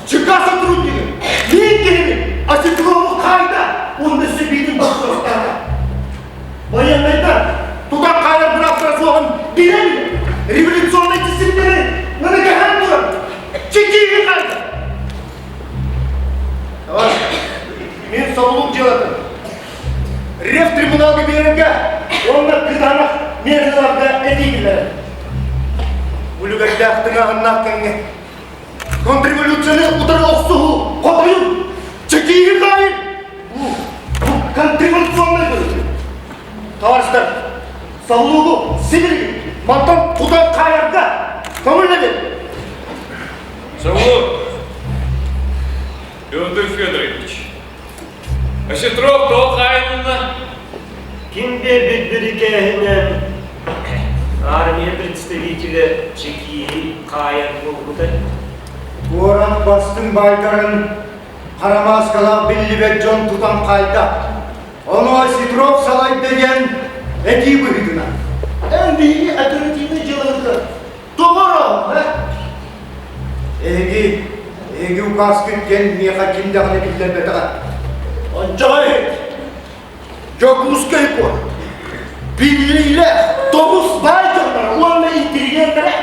Чыкаа сотруднигын, мин киһибин Осетрову хаайда уонна сэбиитин боппуруостаата. Байыаннайдар тутан хаайар бырааптара суоҕун билэн революционнай дисциплинаны ыныкаһан туран чекиги хаайда. Товарищ, мин собулук дьыалатын ревтрибуналга биэрэргэ уонна кытаанах миэрэлэргэ этии киллэрэр. Үлүгэрдээх тыҥааһыннаах кэмҥэ контрреволюцияны утары охсуһуу хотойун, чекиги хаайын! Бу, бу контрреволюционнай быһыы. Товарищтар, Савлугу сибилигин мантан тутан хаайарга көҥүллэбин. Савлук, Петр Федорович, Осетров тоҕо хаайылынна? Ким биэрбит бирикээһинэн армия представителэ чекииһи хаайар буолбута? Куорат бастыҥ баайдарын хара мааскалаах биллибэт дьон тутан хаайда. Ону Осетров салайда диэн этии быһыытынан. Эн биһиги оперативнай дьыалабытыгар тоҕо ороон, э? Эһиги, эһиги указкыт диэн миэхэ ким даҕаны биллэрбэтэҕэ. Ончоҕо иһит. Дьокуускай куорат биллиилээх тоҕус баай дьонноро уонна интеллигеннэрэ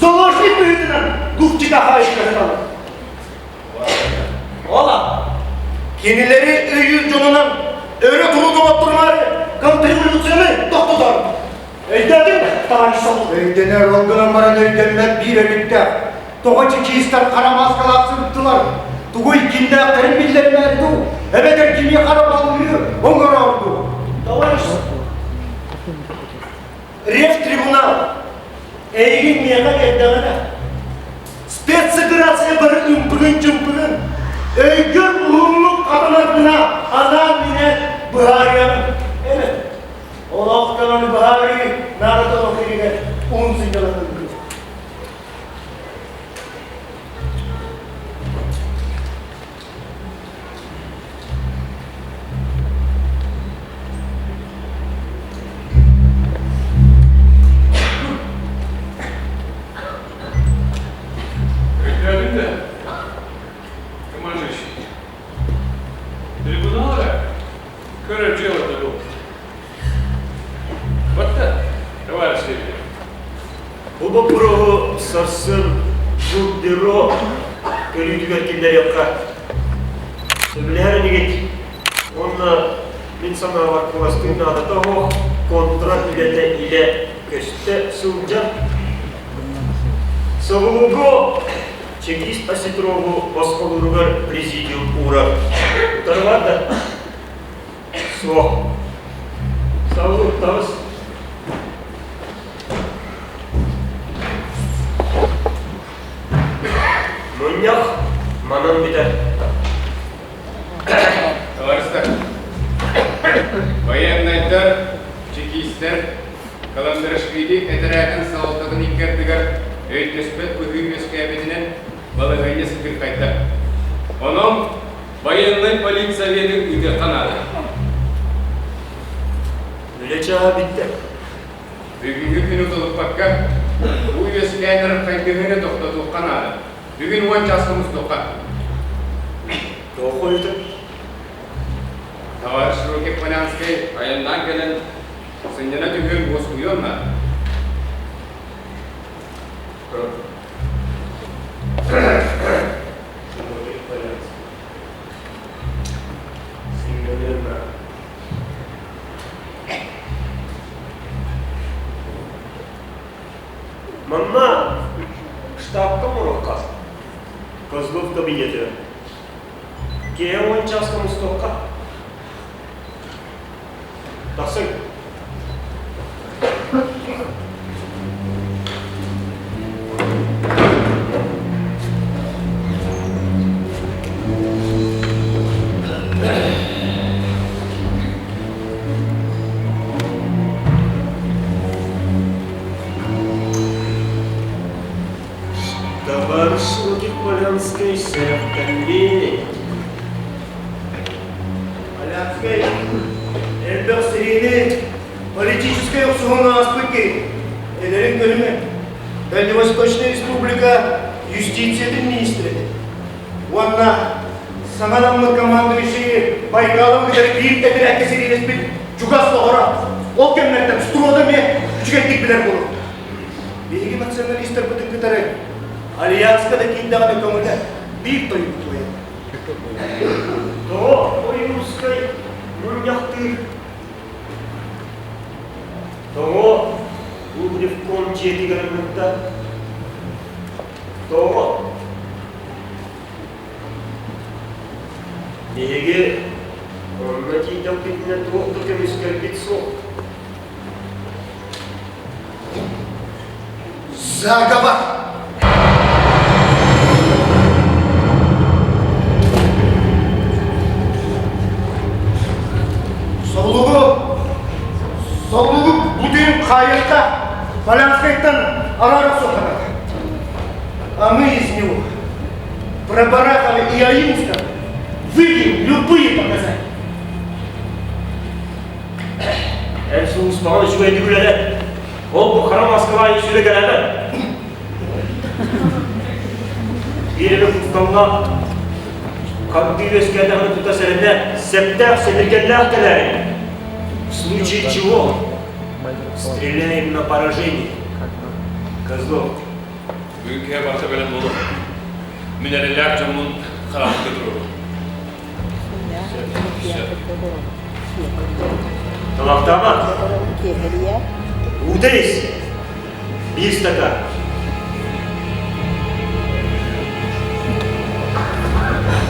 заложник быһыытынан Губчика хаайыскаталар. Ола, кинилэри өйүүр дьонунан өрө туруу оҥотторумаары контрреволюцияны тохтотор. Өйдөөтүҥ да, товарищ Солун? Өйдөнөр, ол гынан баран өйдөммөт биир өрүттээх. Тоҕо чекистэр хара мааскалаах сырыттылар? Тугуй кимнээхтэрин биллэрмээр дуу? Эбэтэр кими хара балыгы оҥороор дуу? Товарищ Ревтрибунал эйигин миэхэ кэлдэҕинэ спецоперация бары ымпыгын-чымпыгын өйгөр уһуннук хатанар гына анаан-минээн быһаарыаҕын. Эбэт, олохтонон быһаарыы наадата олох иһигэр уһун сынньалаҥын Өйдөөтүм да, командующий. Трибунал эрэ көрөр дьыалата буолбут. Батта, товарищ Лебедев. Бу боппуруоһу сарсын бюро көрүүтүгэр киллэриэххэ. Сөбүлэһэр инигит уонна мин санаабар кыластыы наадата суох контра үлэтэ илэ көстө сылдьар. Соҕуруугу чекист Осетрову босхолууругар президиум уурар. Утары да? Суох. Савлук, таҕыс. Мунньах манан бүтэр. Товарищтар, байыаннайдар, чекистэр Каландарашвили этэрээтин салалтатын икки ардыгар өйдөспөт быһыы үөскээбитинэн балаһыанньа сытыырхайда. Онон байыаннай политсоветы ыытыахха наада. Үлэ чааһа бүттэ. Бүгүҥҥү күнү уталыппакка, бу үөскээн эрэр хайдыһыыны тохтотуохха наада. Бүгүн 10 чааска мустуохха. Туох хойута? Товарищ Рокев Полянскай айаннаан кэлэн сынньана түһүөн уоскуйуон наада. Рокев Полянский. Сынньаныан наада. Манна штабка оҥоруохха. Козлов кабинеты. Киэһэ 10 чааска мустуохха. Тахсыҥ. Товарищ Лукин Полянский сэрэхтэннии. Полянскай элбэх сэриини политическай охсуһууну ааспыт киһи. Эдэрин көрүҥэ Дальневосточная республика юстициятын министрэ уонна саҥаламмыт командующий Байкалов кытары биир тэтэрээккэ сэриилэспит чугас доҕоро. Ол кэмнэртэн Строда эмиэ үчүгэйдик билэр буолуохтаах. Биһиги националистарбытын кытары Альянска да киирдэҕинэ көҥүлэ биир тойук туойар. Тоҕо Ойуунускай мунньахтыыр? Тоҕо Лубревком дьиэтигэр ыҥырда? Тоҕо? Биһиги онно тиийдэхпитинэ туох да көмүскэлбит суох. Заговор! Солугу, солугу бүтүн хаайыахта Полянскайтан араара суохтанар. А мы из него про Барахова и Аимского выбьем любые показания. Эн сулууспаҕын үчүгэйдик үлэлэт. Ол бу хара Москва сүрэ кэлэбэ. Биир эрэ кутталлаах хардыы үөскээтэҕинэ тута сэрэнэ, сэптээх, сэбиргэллээх кэлээри. В случае чего стреляем на поражение. Козлов. Бүгүн киһи барыта бэлэм буолуо. Мин эрэллээх дьоммун хараҥаҕа туруору. Талахтаама. Уута ис. Биир стакан.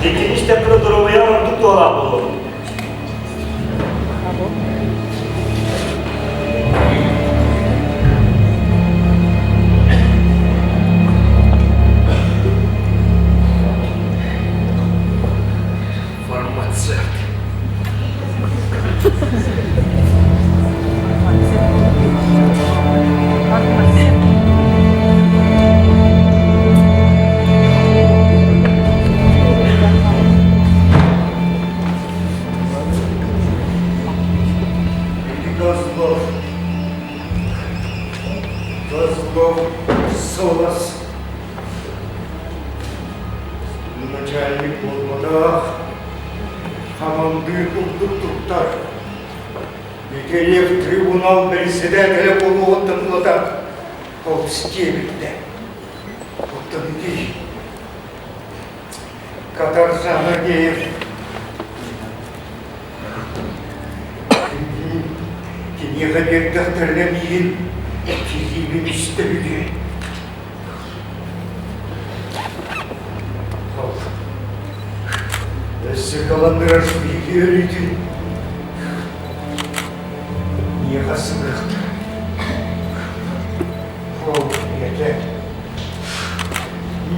Иккини истэххинэ доруобуйаҕар ордук туһалаах буолуо. Фармацевт. Козлов. Козлов Солос. Начальник буолбатах, хамандыыр курдук туттар. Михеев трибунал председателэ буолуоҕуттан ылата олус диэбиттэ. Оттон ити Катаржан Агеев киниэхэ биэрдэхтэринэ миигин киһиибин истэ билиэ. Өссө кыландырар биһиги өлүүтүн миэхэ сыһыахтар. Ол ийэтэ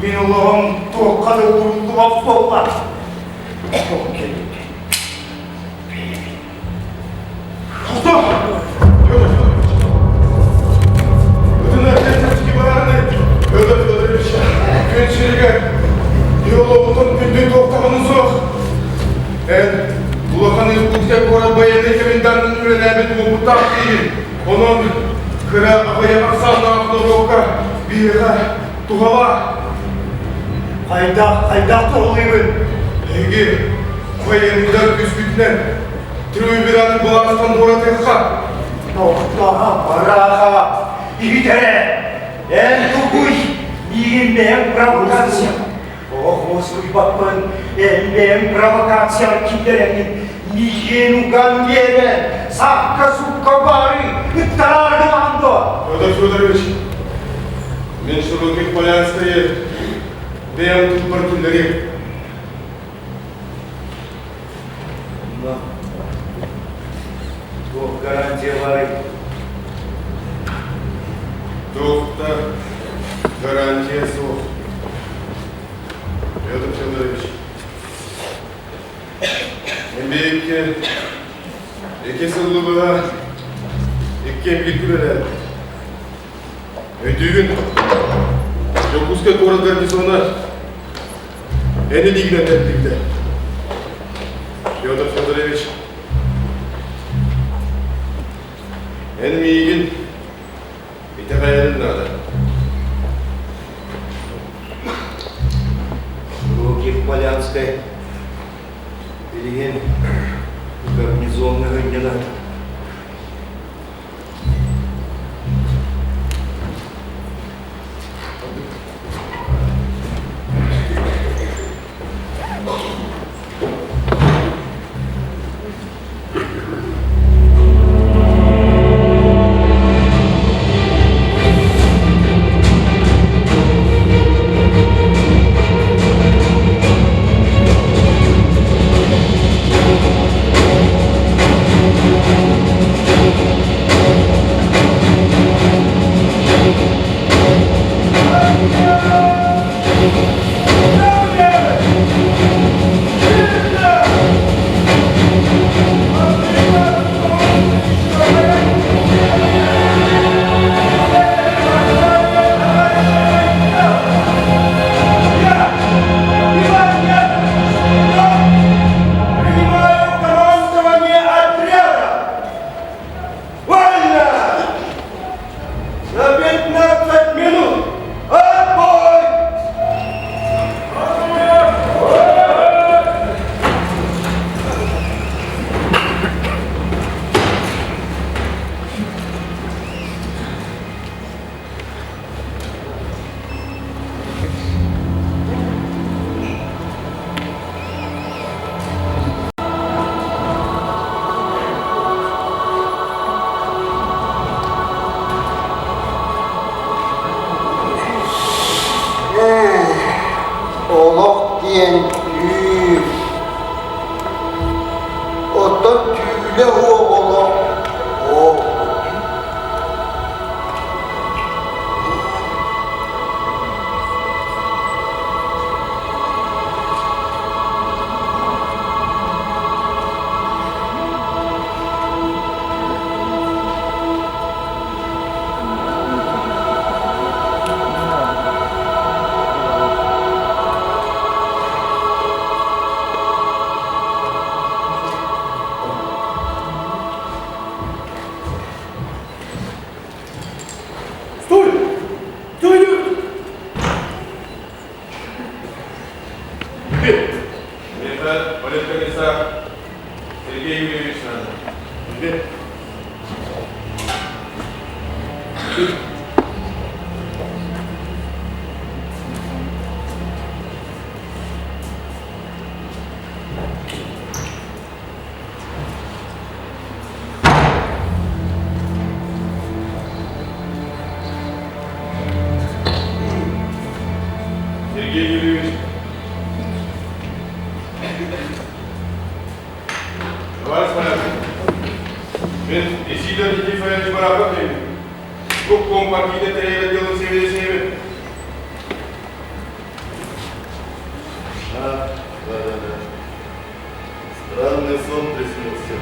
мин олоҕум туохха да ууруллубат буолла. Ол кэлбит. Күн сиригэр геологтан күндү туохтаҕыны суох. Эн улахан Иркутскай куорат байыаннай коменданын үлэлээбит уопуттаах киһи. Онон кыра аҕыйах ахсааннаах норуокка биһиэхэ туһалаах. Хайдах, хайдах туһалыыбын? Эһиги военныйдар күүскүтүнэн Трюйбераны былаастан туоратыахха. Тохтоо, барааха, иһитэрэ, эн тугуй, миигин бэйэм провокация. Ох, уоскуйбаппын, эн бэйэм провокацияҕа киллэрэҥҥин, миигин уган биэрэ, сакка-сукка бары ыттарааргын дуо? Федор Федорович, Мин Широких Полянскайы бэйэм тылбар киллэриэм. Онно туох гарантия баарый? Туох да гарантия суох. Петр Федорович, Эмиэккэ ики сылы быһа иккиэн бииргэ үлэлээбит. Өйдүүгүн? Дьокуускай куорат гарнизона эн илиигинэн тэриллибитэ. Петр Федорович, эн миигин итэҕэйэрин наада. Роких Полянскай билигин гарнизоҥҥа сынньанар. Принимаю командование отряда! Вольно! На 15 минут! Отбой! Олох диэн түүл. Оттон түүлэ уох олох ол. Стой! Кто идет? Это политкомиссар Сергей Юрьевич надо. Тебе? Сергей Юрьевич. Товарищ Полянский, мен Исидор Никифорович Барахов деймин. Бу компартийный тэрийэр отделын сэбиэдиссэйэбин. А, да-да-да. Странный сон приснился.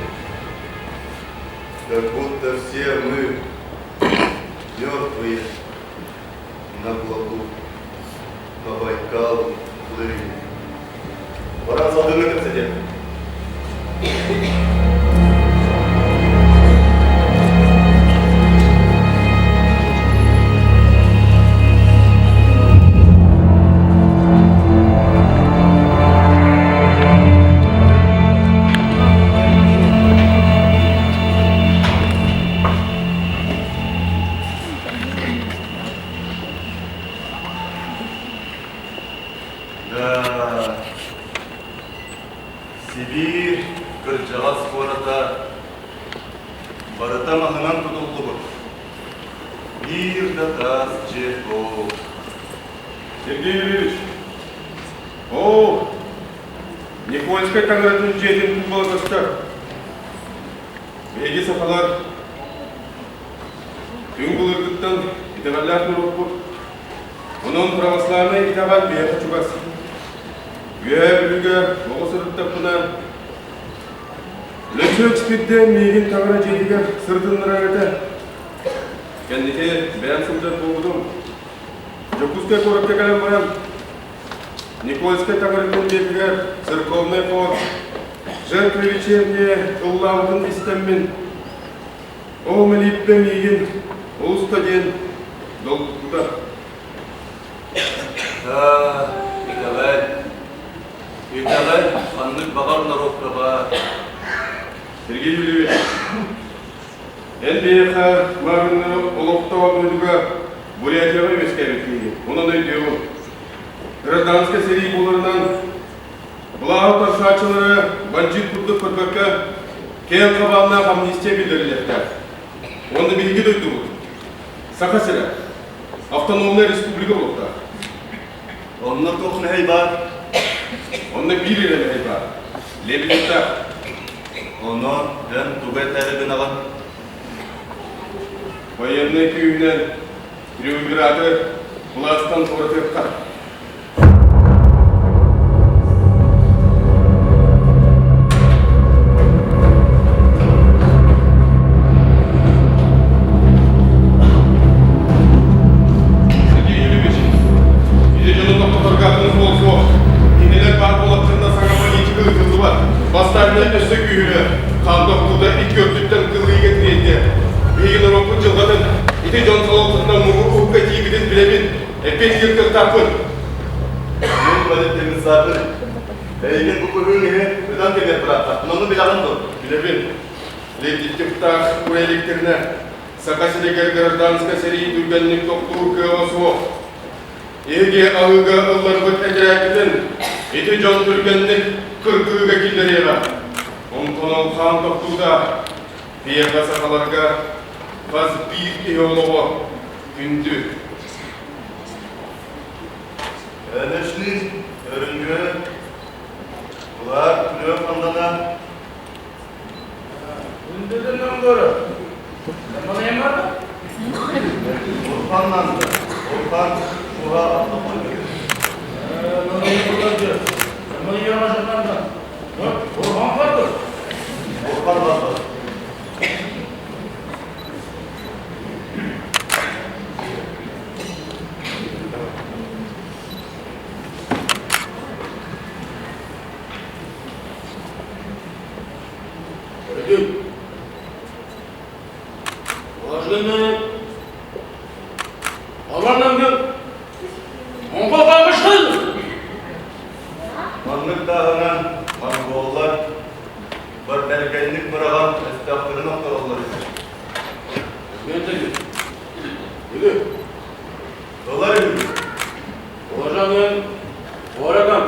Как будто все мы мертвые на плоту по Байкалу плыли. Баран салгыҥҥа кэпсэтиэ. Да, Сибиир кырдьаҕас куората барыта маһынан тутуллубут. Биир да таас дьиэ суох. Сергей Юрьевич, оо, Никольскай таҥаратын дьиэтин купола көстөр. Биһиги сахалар түҥ былыргыттан итэҕэллээх норуоппут. Онон православнай итэҕэл биһиэхэ чугас. Үөһээ Бүлүүгэ оҕо сырыттахпына, Лөчүөк Спирдээн миигин таҥара дьиэтигэр сырытыннарар этэ. Кэнники бэйэм сылдьар буолбутум. Дьокуускай куоракка кэлэн баран, Никольскай таҥаратын дьиэтигэр церковный хор «Жертва вечерняя» ыллаабытын истэммин, ол мэлииппэ миигин олус да диэн долгутта. Итэҕэл, итэҕэл ханнык баҕар норуокка баар. Сергей Юрьевич, эн биһиэхэ маарынны олохтоох дойдуга Бурятияҕа үөскээбит киһи. Онон өйдүөҕүм. Гражданскай сэрии буоларынан былааһы утарсааччылары бандьыыт курдук көрбөккө, киэҥ хабааннаах амнистия биллэриллиэхтээх. Уонна биһиги дойдубут, Саха сирэ, автономнай республика буолуохтаах. Онно туох мэһэй баар? Онно биир эрэ мэһэй баар. Лебедевтаах. Онон эн тугу этээри гынаҕын? Военнай күүһүнэн триумвираты былаастан туоратыахха. Сергей Юрьевич, ити дьону тохтоторго атын суол суох. Кинилэр баар буолахтарына саҥа политика ыытыллыбат. Бастаанньа өссө күүһүрэр. Хаан тохтуута икки өртүттэн кылыыга тириэрдиэ. Биһиги норуоппут дьылҕатын ити дьон салалтатынан муҥур уһукка тиийбитин билэбин. Эппиэттиир кыахтаахпын. Мин политкомиссарбын. Эйигин бу быһыыҥ иһин ытан кэбиһэр бырааттаахпын. Ону билэҕин дуо? Билэбин. Лебедевтаах Урэликтэринэ Саха сиригэр гражданскай сэрии түргэнник тохтуур кыаҕа суох. Эһиги аһыыга ылларбыт этэрээккитин ити дьон түргэнник кыргыыга киллэриэҕэ. Онтон ол хаан тохтуута биһиэхэ сахаларга хас биир киһи олоҕо күндү. Өнөчнүн өрүнгү Булар күрүө ханнана Урханнанды. Урхан шура атты қойды. Урхан барды. Өрүтүн. Бажыны Аланнан Монгол калмышкын. Маннык таһынан монголлар бэргэнник быраҕан өстөөхтөрүн охтороллор үһү. Үгү. Ылар үһү. Божанын Ораган.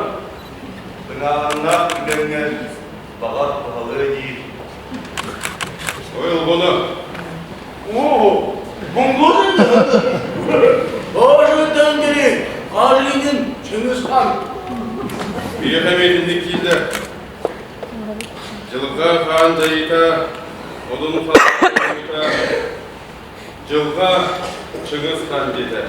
Тыҥааһыннаах түгэҥҥэ баҕар туһалыа диир. Ой, Олбоно. О, монгол Божыттан керек, Қажылинин Чыңғыз хан. Биһиэхэ итинник киирдэ. Дьылҕа хаан дьайыыта, одун хаан Дьылҕа Чыҥыс хаан диэтэ.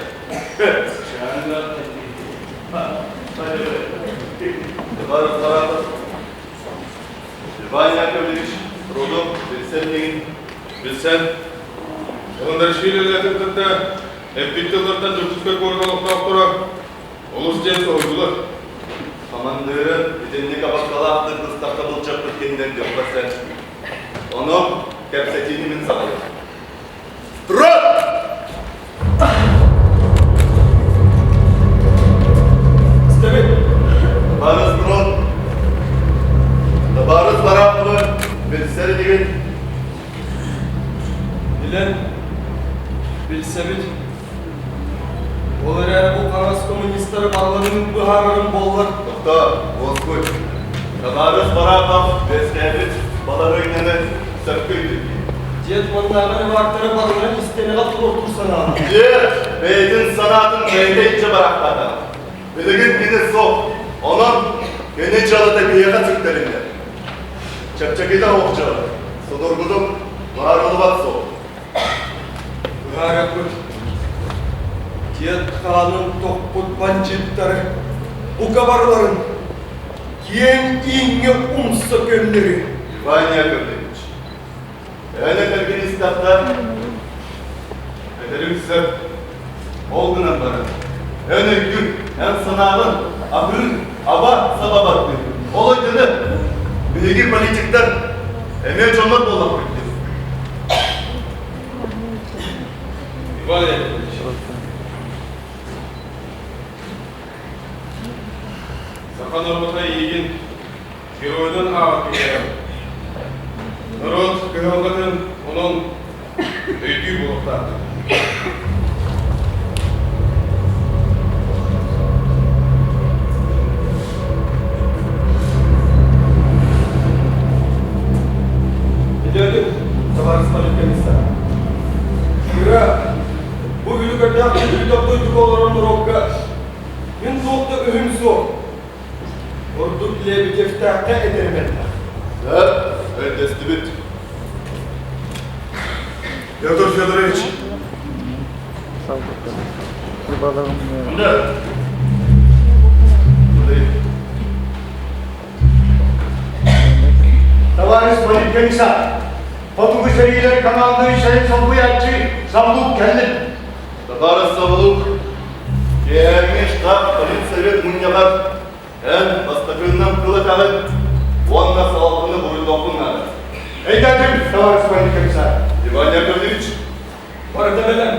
Товарищ Саратов, Иван Яковлевич Рудов билсэн инигин? Билсэн. Каландаришвили үлэтин кытта эппит тыллартан Дьокуускай куорат олохтоохторо олус диэн соһуйдулар. Хамандыыры итинник абаккалаахтык быстахха былдьаппыт кининэн диэххэ сөп. Ону кэпсэтиини мин саҕалыам. Строй! Истэбит. Табаарыс Брон, табаарыс Барахова билсэр инигин? Билэн, билсэбит. Ол эрээри бу хаҥас коммунистары барыларын быһаарарым буоллар. Тохтоо, уоскуй. Табаарыс Барахов үөскээбит балаһыанньаны сөпкө өйдүүр. Дед маннааҕы левактары барыларын истиэнэҕэ туруортуур санаалаах. Дед бэйэтин санаатын бэйэтэ илдьэ барахтаата. Билигин кини суох. Онон кини дьыалата биһиэхэ сүктэриллэр. Чэпчэкитэ суох дьыала. Судургутук быһаарыллыбат суол. Быһаарыахпыт. Дед хаанын тохпут бандьыыттары бука барыларын киэҥ ииҥҥэ умса көннөрү. Иван Яковлевич, эн этэргин истэххэ, этэриҥ сөп. Ол гынан баран, эн өйгүн, эн санааҕын аһыы, аба саба бардын. Ол өйдөнөр. Биһиги политиктар эмиэ дьоннор буоллахпыт дии. Иван Яковлевич, саха норуота эйигин геройунан ааҕар киһиэхэ. Норуот кыһалҕатын онон өйдүү буолуохтаах. Өйдөөтүм, табаарыс политкомиссар. Кыра, бу үлүгэрдээх күндү дойдуга олорор норуокка мин туох да өһүм суох. Ордук Лебедевтээххэ этэрим элбэх. Сөп, өйдөстүбүт. Петр Федорович. Кунда. Товарищ политкомиссар, хотугу сэриилэр командующайын солбуйааччы Савлук кэллин. Табаарыс Савлук, киэһээҥҥи штаб политсовет мунньаҕар эн бастакыннан тыл этэҕин уонна салалтаны буруйдуоххун наада. Өйдөөтүм, товарищ политкомиссар. Иван Яковлевич. Барыта бэлэм.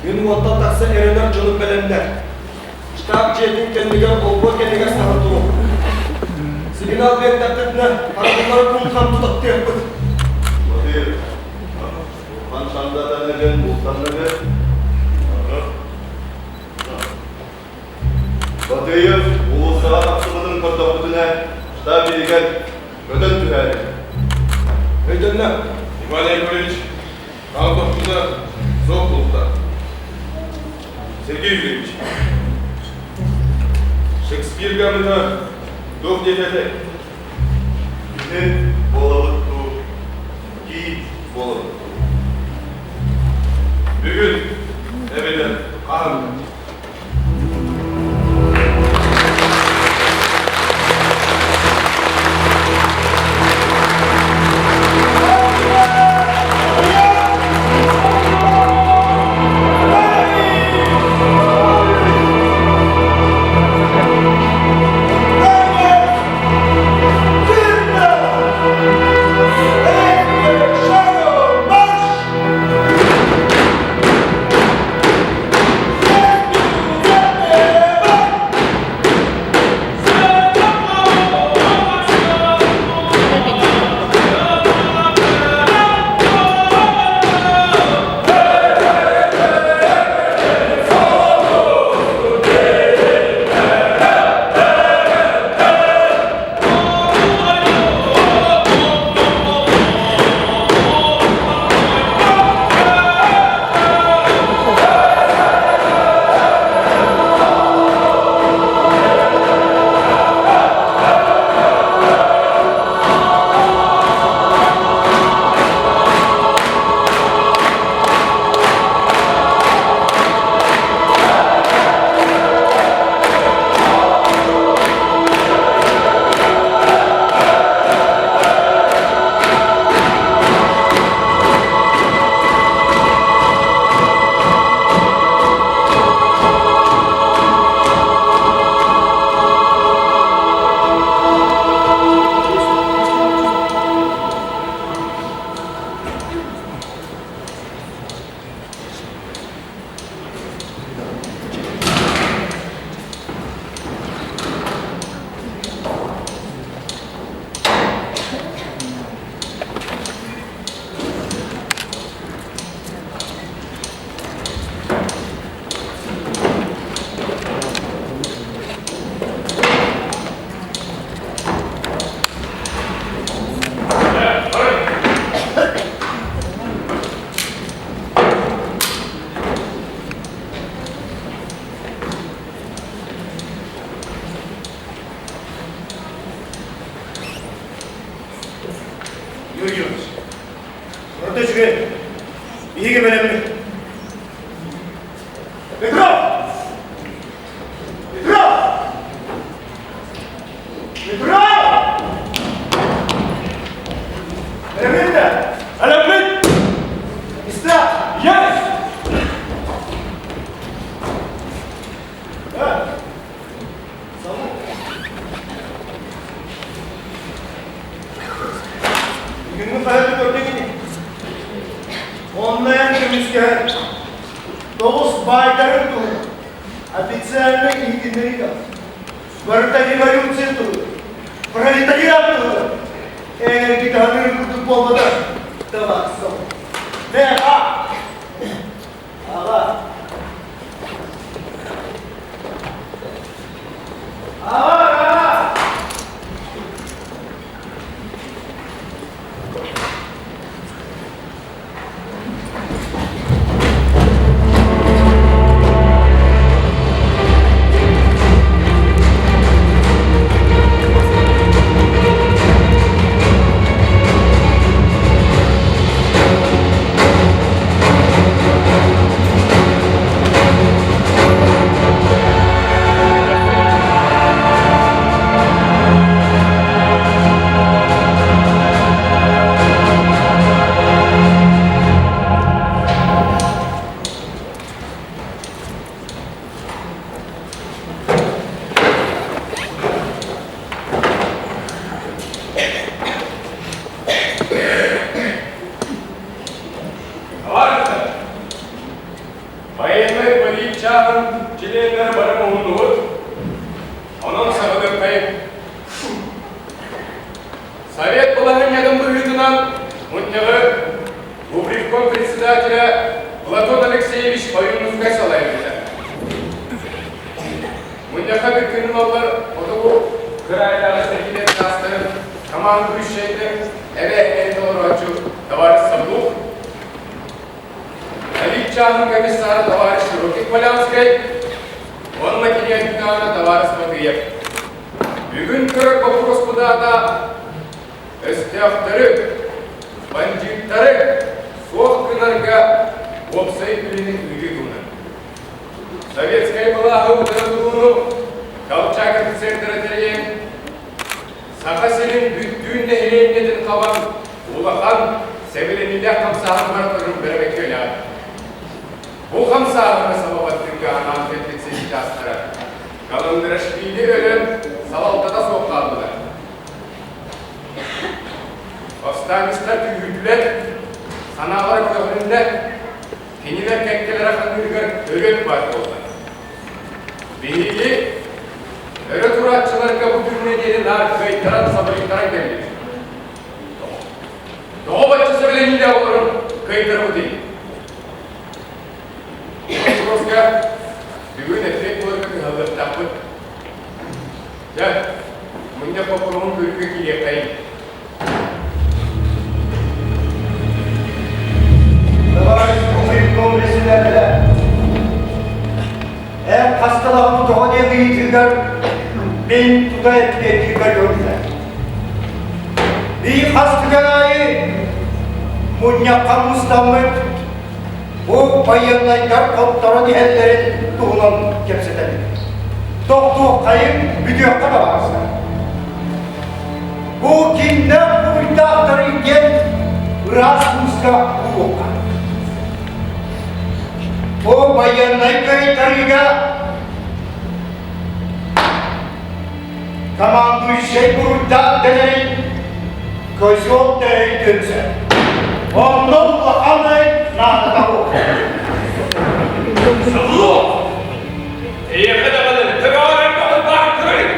Күн уоттан тахса эрэнэр дьонум бэлэмнэр. Штаб дьиэтин кэннигэр олбуор кэннигэр саһан туруҥ. Сигнал биэрдэххитинэ, харабыллары кум-хам тутаттыахпыт. Батыр, Бурхан Шандатан өлөн бултаннары. Батыев уулуссаҕа тахсыбытын көрдөхпүтүнэ, штаб иһигэр көтөн түһээри. Өйдөннө. Иван Яковлевич, хаал тохтута суох булта. Сергей Юрьевич, Шекспир гаммыта туох диэтэ этэй? Киһи буолабыт дуу, киит буолабыт дуу? Бүгүн эбэтэр хаһан? Барыта үчүгэй. Биһиги бэлэммит. Петров! Петров! Петров! Бэлэммит да? Бэлэммит! Истэ! Есть! Бүгүҥҥү хаһыаты көрдүҥ ини? Онно эн көмүскэһэр тоҕус баайдарын туһунан официальнай иһитиннэрии тахсар. Барыта революция туһугар, пролетариат туһугар эн таһынырын курдук буолбатах табаарыстар. Мэ, а! Аҕа! Аҕа! Аҕа! Военнай полициянын чилиэннэрэ бары муһуннубут. Онон саҕалыаххайыҥ. Совет балаһыанньатын быһыытынан мунньаҕы Губревком председателя Платон Алексеевич Ойуунускай салайбыта. Мунньахха бүккүн ылаллар хотугу кыраайдааҕы сэриилэр чаастарын командующайдын эбээһинэһин толорооччу товарищ Савлук, Давид чааһын комиссара товарищ Широких Полянскай уонна кини адъютана товарищ Матыев. Бүгүн көрөр боппуруоспут аата өстөөхтөрү, бандьыыттары суох гынарга уопсай үлэни ыытыы туһунан. Советскай былааһы утары турууну Колчак офицердара тэрийэн, Саха сирин бүттүүн нэһилиэнньэтин хабан улахан сэбилэниилээх хамсааһын барытын бэрэбэккэлээх. Бу хамсааһыны сабабаттыырга анаан кэлбит сечастара Каландрашвили өлөн салалтата суох хааллылар. Повстанецтар күүһүрдүлэр, санаалара көтөҕүлүннэ, кинилэр кэккэлэрэ хаҥыырыгар өлөн баар буолла. Биһиги өрө турааччыларга бу күҥҥэ диэри наар кыайтаран сабырыйтаран кэллибит. Тоҕо бачча сэбилэниилээх олорон кыайтарбытый? Боппуруоска бүгүн эппиэт буоларга кыһаллыахтаахпыт. Дьэ, мунньах боппуруоһун көрүүгэ киириэххэйиҥ. Товарищ Кумриком председателэ, эн хасталаҕын тоҕо диэн ыйытыыгар мин тута эппиэттиирбэр көрүллэр. Бии хас түгэн аайы мунньахха мустаммыт бу байыаннайдар хотторон иһэллэрин туһунан кэпсэтэбит. Тохтуоххайын бүтүөххэ табаарыстар. Бу кимнээх буруйдаахтарый диэн ыраас кууска булуохха. Бу байыаннай кыайтарыыга командующай буруйдаах дэнэрин козел тэрэй түмсэр. Онно улахан наадата Сыллоо! Эйиэхэ даҕаны төбөҕөр элбэҕин баар көрүҥ!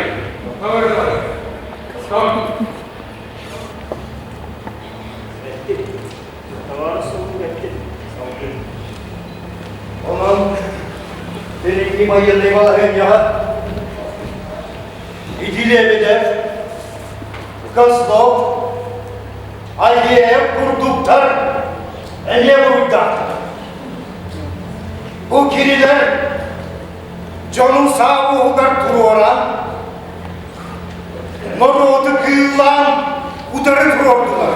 Онон билиҥҥи байыаннай балаһыанньаҕа ити Лебедев, Козлов, Алиев курдуктар эмиэ буруйдаахтар. Бу кинилэр дьону саа уоһугар туруоран, норуоту кыыллаан утары туруордулар.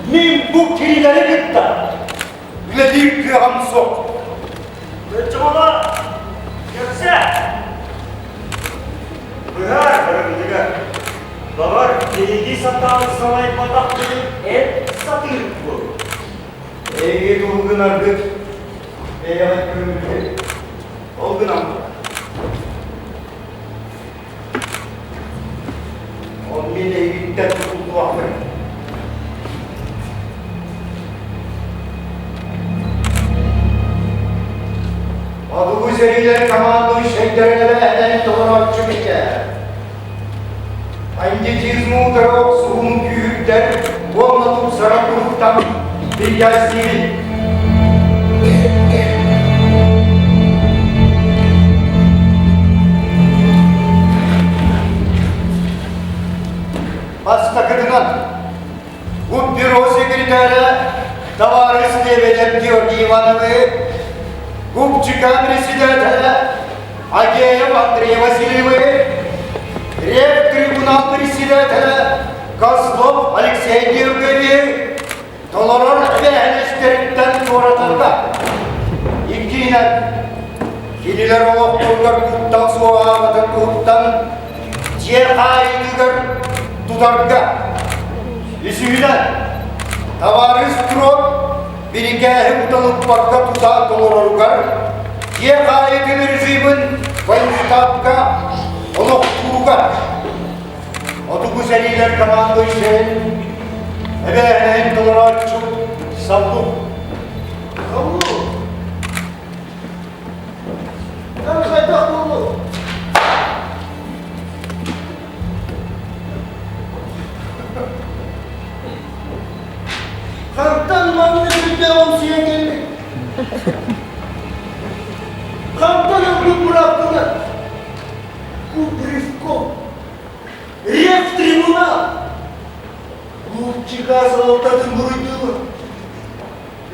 Мин бу кинилэри кытта үлэлиир кыаҕым суох. Оччоҕуна кэпсээ. Быһаар барыбытыгар. Баҕар, биһиги сатаан салайбатахпытын эн сатыыр буол. Эйиги тугу гынаргыт бэйэҕит көҥүлгүт. Ол гынан Ол мин эйигиттэн тутуллуохпун. Хотугу сэриилэр командующайдарын эбээһинэһин толорооччу кичээ. Бандитизмы утары охсуһууну күүһүрдэр уонна тупсарар туһуттан бирикээстиибин. Бастакытынан, Губбюро секретаря товарищ Лебедев Георгий Иванович, Губчика председателя Агеев Андрей Васильевич, Ревтрибунал председателя Козлов Алексей Георгиевич, толорор эбээһинэстэриттэн туоратарга. Иккиһинэн, кинилэр олохторугар куттал суоһаабатын туһуттан дьиэ хаайыытыгар тутарга. Үсүһүнэн, табаарыс Крот бирикээһи уталыппакка тута толороругар дьиэ хаайыытын режимин военштабка олохтууругар. Хотугу сэриилэр командующайын эбээһинэһин толорооччу Савлук. Савлук! Эн хайдах буоллуҥ? Хантан маннык үрдээх омсуйан кэллиҥ? Хантан ылбыт быраапкына? Кубревком! Ревтрибунал! Лупчика салалтатын буруйдуулар.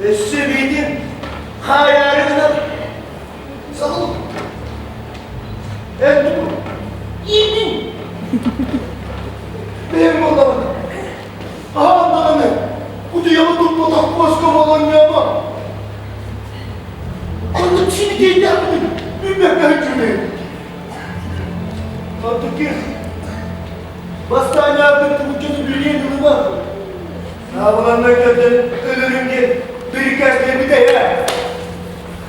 Өссө биитин хаайаары гынар. Сахал. Эн тугу? Иитин! Бэйэм буоллаҕына. Аһаан даҕаны утуйабы туппатах куоска буолан ньаама. Оннук сибикэйдээхпин билбэккэ сылдьыбын. Антыкир, бастаан аабыт дьону билиэн ылыма. Саабыланнай кэлдэн өлөрүм диэн бирикээстэбитэ ээ.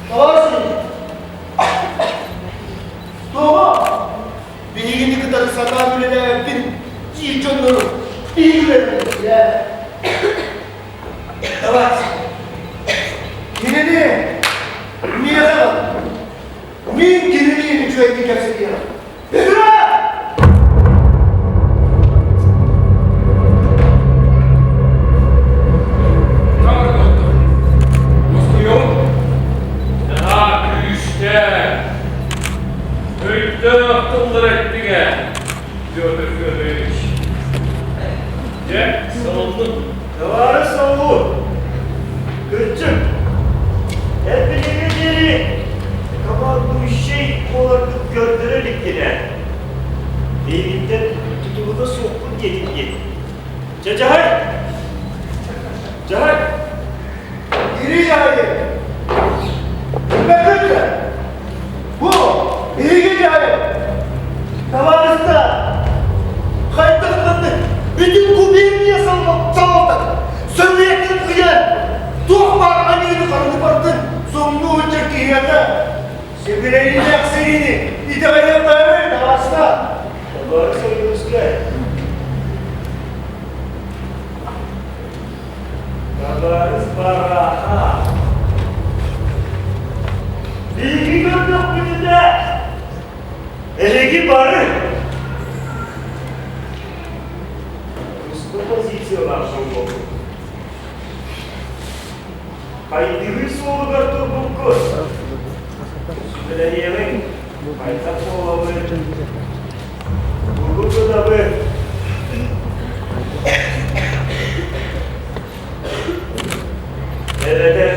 Товарищи, тоҕо биһигини кытары сатаан үлэлээбэппин диир дьоннору биһигилэрин Давайте. Кинини миэхэ Мин кинилиин үчүгэйдик кэпсэтиэҕим. Петра! Наһаа күүстээх, өйдөөх тыллар эттиҥ Петр Федорович. Дьэ, салынным. Товарищ Саулу, кырдьык, эн билиҥҥэ диэри командующай буоларгын көрдөрө иликкин ээ. Миигиттэн тутулуга суохпун диэтиҥ дии. Дьэ, дьаһай! Дьаһай! Ири дьаһайы! Билбэккэ Бу биһиги дьаһайы! Табаарыстар! Хайдах маннык бүтүн губерния салалтата Сөбүөтүн ыйан туох баар аньыыны-хараны барытын соҥнуу сылдьар киһиэхэ Сибирэйиннээх сэриини итэҕэйиэхтээҕий, табаарыстар! Табаарыс Ойуунускай, Табаарыс Барааха, биһиги көрдөхпүтүнэ, эһиги бары туспа позициялаах дьон Хайдыһыы суолугар турбуккут. Сүбэлэһиэҕиҥ, хайдах буолабыт, тугу гынабыт? Эбэтэр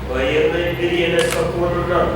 военнай бириэмэ сокуонунан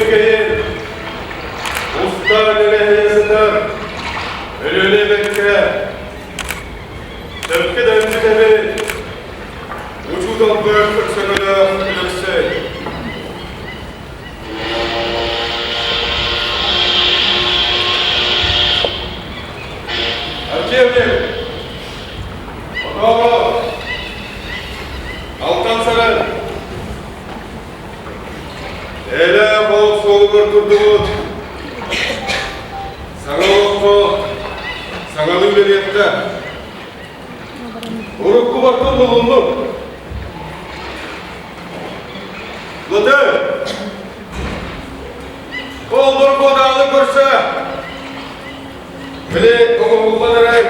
үчүгэйин, устар нэлэһийэ сытар, Өлүөнэ эбэккэ, сөпкө да эппит эбит, учууталбыт Өксөкөлөөх Өлөксөй. Артемьев, Отооров, Алтан Сарын, Элэ олох суолугар турдубут. Саҥа олоххо саҥалыы үлэлиэххэ. Урукку бартын булуннум. Латы! Олбор буодаалы көрсө! Били оҥоһуллан эрэр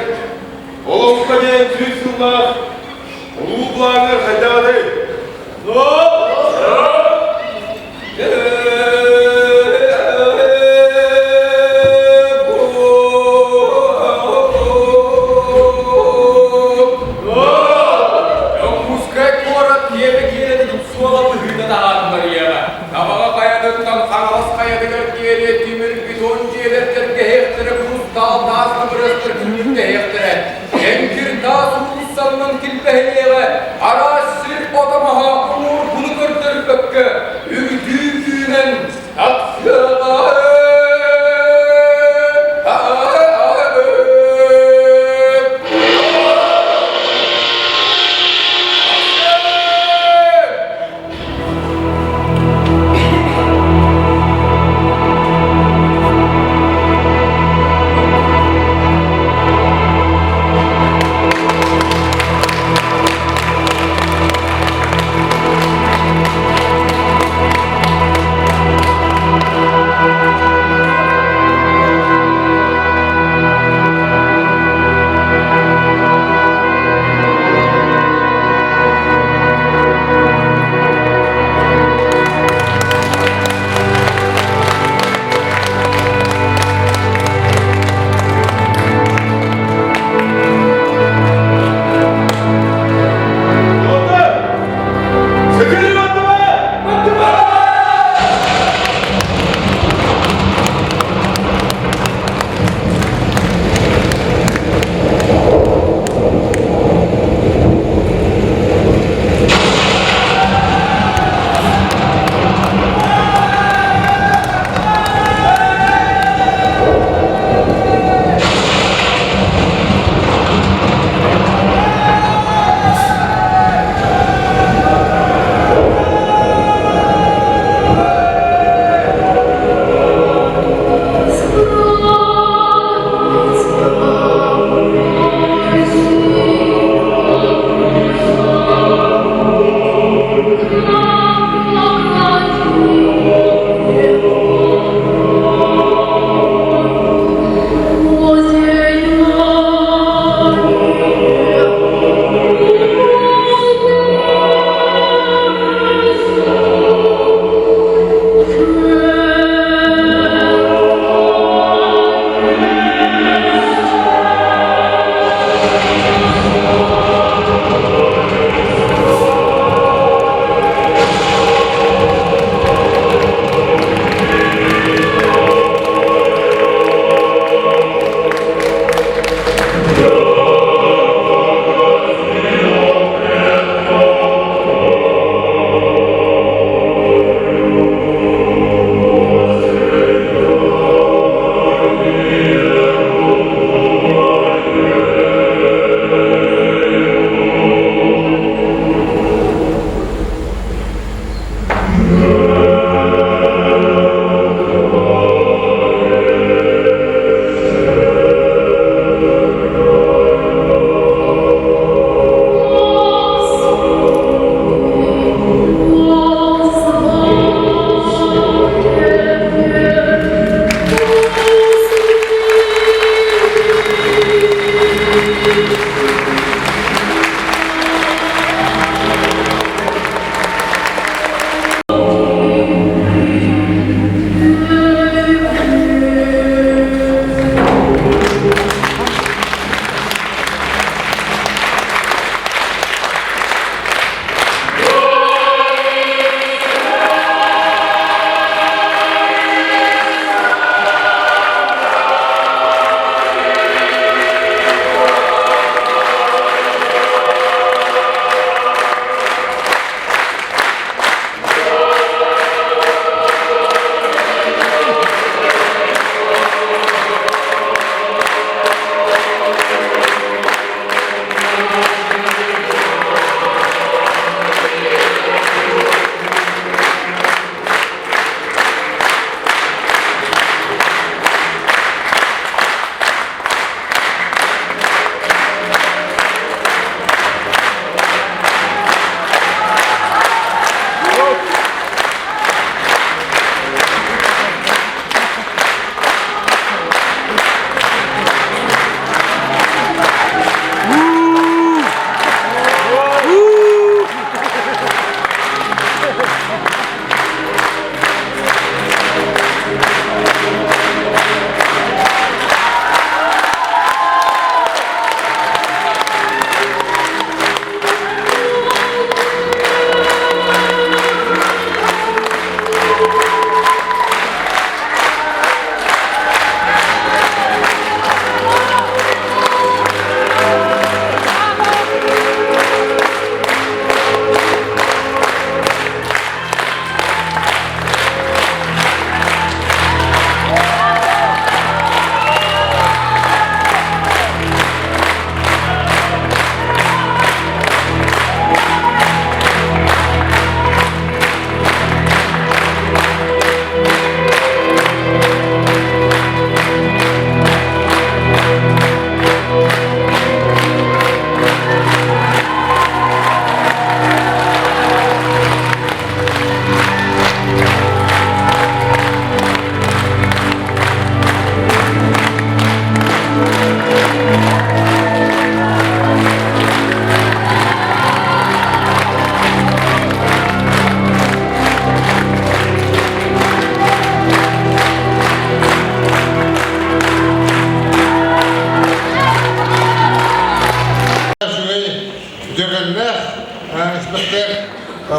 олоҥхо диэн сүүс сыллаах улуу былааҥҥар хайдах этэй? Дьокуускай куорат киэбэ киэрэтин суола быһыыта таһааттарыаҕа. Табаҕа хайатыттан Хаҥалас хайатыгар диэри тимир бетон дьиэлэр тэлгэһиэхтэрэ, курустаал таас тыбырыастар күннүктэһиэхтэрэ. Эҥкир таас уулуссаннан килбэһиниэҕэ, араас сир отомоһо уҥуоргуну көрдөрбөккө, үрдүү үүнэн тахсыаҕа.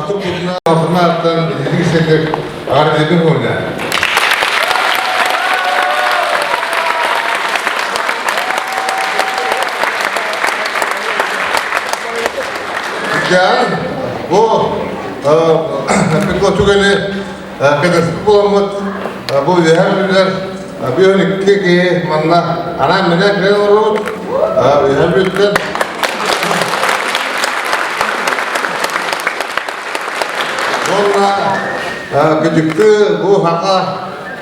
Турбутуна ититик сэллик аҕардыыбын уонна Дьаан, бу пекло түгэни кэтэспит буламмыт бу үөһээ бүлүүлэр бүөн икки киһи манна анаан менен кэлэн олоробут үөһээ бүлүүттэн уонна күдүктү бу хака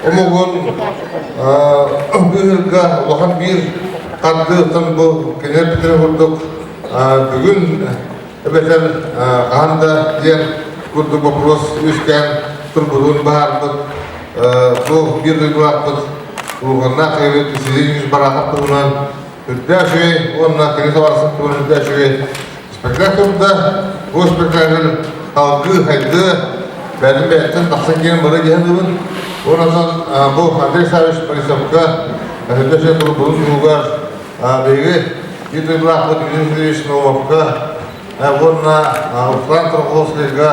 омугун быыһырга улахан биир хардыытын бу кинилэр бүтэрэ курдук бүгүн эбэтэр хаһан да диэн курдук боппуруос үөскээн турбутун баһаарбыт бу биир дойдулаахпыт Улуганнаах эбит Василий Барахов туһунан үрдээх үчүгэй уонна кини табаарысын туһунан үрдээх үчүгэй спектакль турда. Бу спектакль алгыы хайдыы бэйэтин бэйэттэн тахсан киирэн бары диэн ылын. Онон бу Андрей Савич Борисовка үрдээх үчүгэй турбутун туһугар Биһиги биир дойдулаахпыт Юрий Васильевич Наумовка уонна Руслан Тарховскайга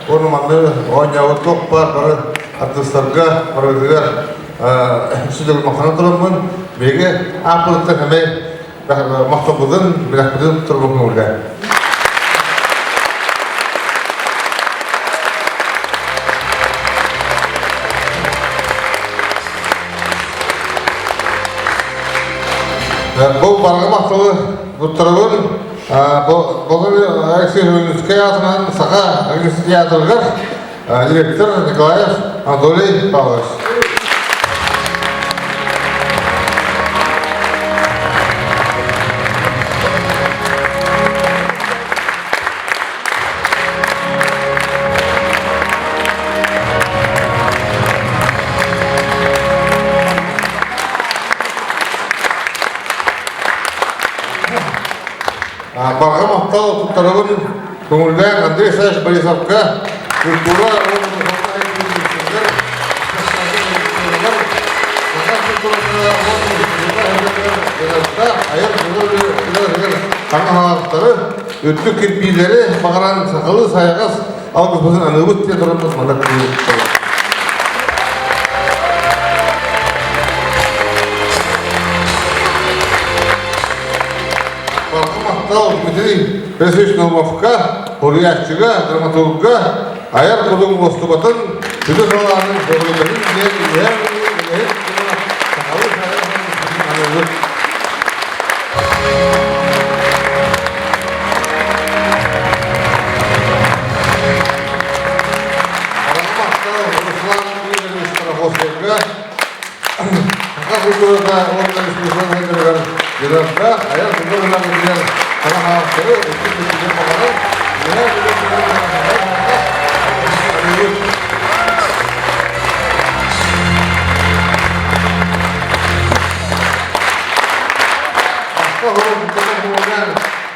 уонна манны оонньообут туох баар бары артыыстарга барытыгар сүдүгүн махтана тураммын биһиги ааппытыттан эмиэ махталбытын билэхпитин турбуккун Бу барҕа махталы туттарабын Алексей Журналистскай аатынан Саха театрыгар директор Николаев Анатолий Павлович. Барҕа махтал туттарабын көҥүллээх Андрей Савич Борисовка культура айар үрдүк кирбиилэри баҕаран сахалыы сайаҕас алгыспытын аныыбыт диэн тураммыт манна Махтал Дмитрий Борисович Наумовка, суруйааччыга, драматурга айар кутуҥ уостубатын, сүдү салаанын көҕүлэһин диэн үөһээ үлэһит сахалыы аныыбыт. Руслан Игоревич Тараховскайга Саха культурата уонна искусство сайдарыгар дьарыктаах айар тутар үлэҕитигэр саҥа хаалсары өттүк күнүгэр баҕарар үөһээ Бүлүү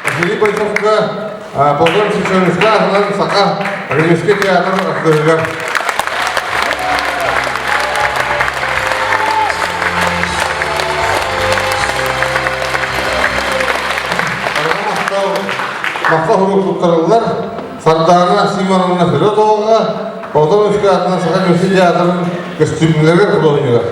Василий Бойцовка, Платон Шевченко аһынан Саха Академический театр артыыһыгар. Махтал хурук туттарыллар Сардаана Симоновна Федотоваҕа, Платон аатынан Саха Академический театрын көстүүмнэригэр худуоһунньугар.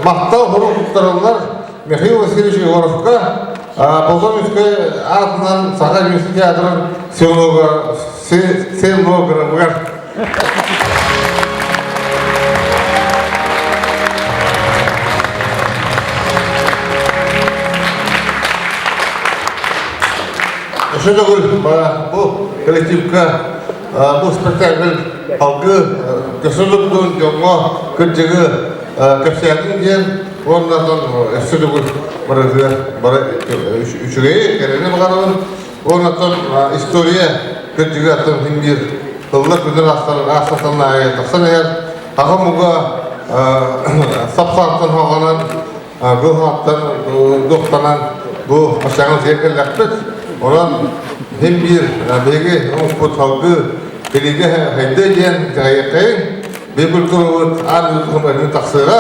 Махтал хорук туттарыллар Михаил Васильевич Егоровка Полтавскай аатынан Саха театрын сценографыгар. Өссө төгүл бу коллективка бу спектакль алгы көсө турдун дьоҥҥо кырдьыгы кэпсээтин диэн уонна өссө төгүл барытыгар бары үчүгэйи кэрэни баҕарабын уонна история кырдьыгы аттан син биир тыллар күннэр аастатан аайы тахсан иһэр аҕа муга сап-сааттан хоҕонон Гылһаттан дуохтанан бу ачаҥын сиэр кэллэхпит. Онон син биир биһиги омукпут салгыы билигэ хайдыа диэн дьаһайыаххайыҥ. Биир культурабыт аан дойду тахсыаҕа.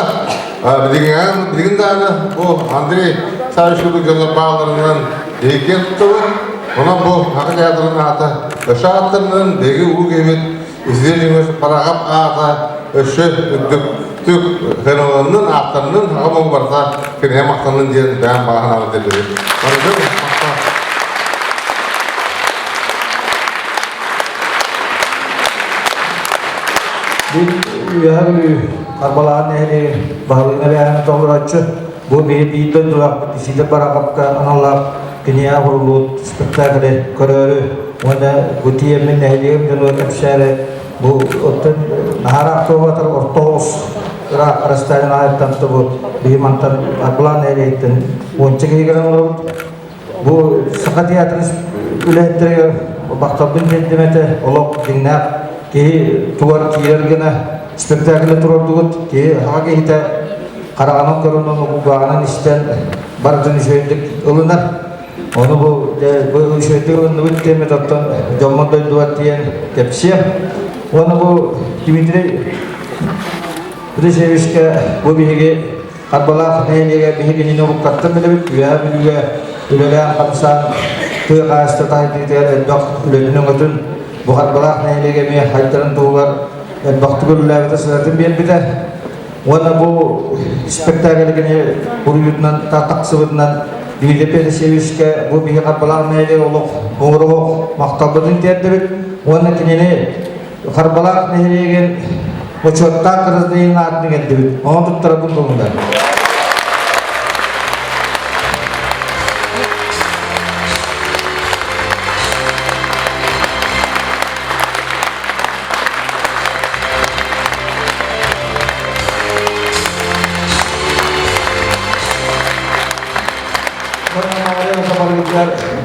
Билигин билигин даҕаны бу Андрей Савич курдук дьоннор баалларынан биһиги туттабыт. Онон бу Саха театрын аата өссө ааттарынан биһиги улуу киһибит Исидор Барахов аата өссө үрдүктүк сыаналаннын, ааттаннын, саха омук барыта кинигэ махтаннын диэн бэйэм баҕа санаабын тиэрдэбин. Барытын махтал. Бу Үөһээ Бүлүү Харбалааһын нэһилиэгин баһылыгын эбээһинэн толорооччу бу биһи биир дойдулаахпыт Исидор Бараховка аналлаах кинигэ уһуллубут спектаклы көрөөрү уонна бу тиийэммин нэһилиэгим дьонугар кэпсээри бу оттон наһаа ыраах орто оҕус ыраах Арастаалин аайыттан бу биһи мантан Харбалаах нэһилиэгиттэн уонча киһи кэлэн олоробут. Бу Саха театрын үлэһиттэригэр махталбын тиэрдим этэ. Олох дьиҥнээх киһи тугар киирэр гына спектакльы туруордугут. Киһи саха киһитэ хараҕынан көрөн, кулгааҕынан истэн барытын үчүгэйдик ылынар. Ону бу бу үчүгэйдик ылынныбыт диэммит оттон дьоммут дойдубар тиийэн кэпсиэм. Уонна бу Дмитрий Рисевичкэ бу биһиги Харбалаах нэһилиэгэ биһигини уруккаттан билэбит, Үөһээ Бүлүүгэ үлэлээн-хамсаан тыа хаһаайыстыбата сайдыытыгар элбэх үлэтин өҥөтүн бу Харбалаах нэһилиэгэ эмиэ хайдарын туһугар элбэхтик үлэлээбитэ сыратын биэрбитэ. Уонна бу спектакль кини буруйутунан тахсыбытынан Дмитрий Пересевичкэ бу биһи Харбалаах нэһилиэгэ олох муҥуруһук махталбытын тиэрдэбит уонна кинини Харбалаах нэһилиэгин бочуоттаах гражданин аатын иҥэрдибит. Ону туттарабын көҥүлэ.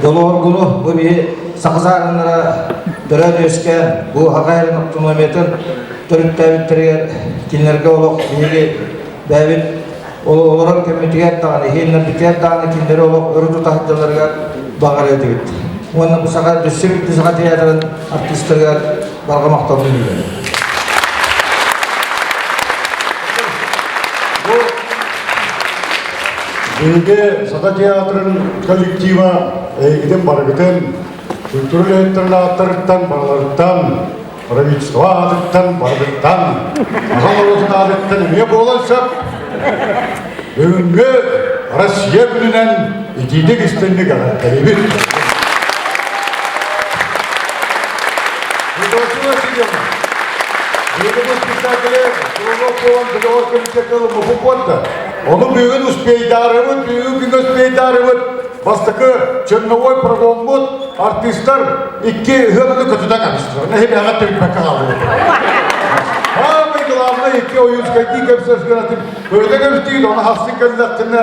Дьолуоргуну бу биһи саха саарыннара төрөөн-үөскээн бу Саха сирин автономиятын төрүттээбиттэригэр кинилэргэ олох биһиги бэйэбит олорор кэммитигэр даҕаны, иһиэннэрбитигэр даҕаны кинилэри олох өрө тута сылдьалларыгар баҕарар этибит. Уонна бу саха өссө биирдэ Саха театрын артыыстарыгар барҕа махталбын биллэрэбин. Биһиги Саха театрын коллектива эйигитин барыгытын культура үлэһиттэрин ааттарыттан барыларыттан правительство аатыттан барыгыттан саха норуотун аатыттан эмиэ буолан сөп бүгүҥҥү Россия күнүнэн итиитик истинник эҕэрдэлиибит. Федосия Васильевна, биһиги спектакле Круглов буолан договор комитетка ылыммыппыт буолла. Ону бүгүн успейдарыбыт, бүгүн күн успейдарыбыт бастакы черновой прогонмут артистар икки ыһыаны көтүтэн кэбистилэр. Нэһилиэҕэ түмпэккэ хааллыбыт. Самый главный икки Ойуунскайдыы кэпсэс гынатын көтө кэбистигит, оны хассын кэллэххинэ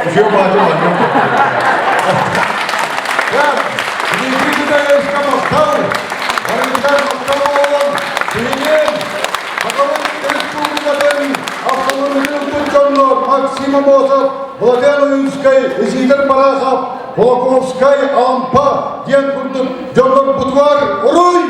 үчүгэй баатыр Дмитрий Николаевичка махтал! Барыгытар махтал буолун! Билигин Сахабыт Республикатын автономиятын ылбыт дьоннор Максим Аммосов, Владимир Ойуунскай, Исидор Барахов, Кулаковскай, Алампа диэн курдук дьоннорбутугар уруй!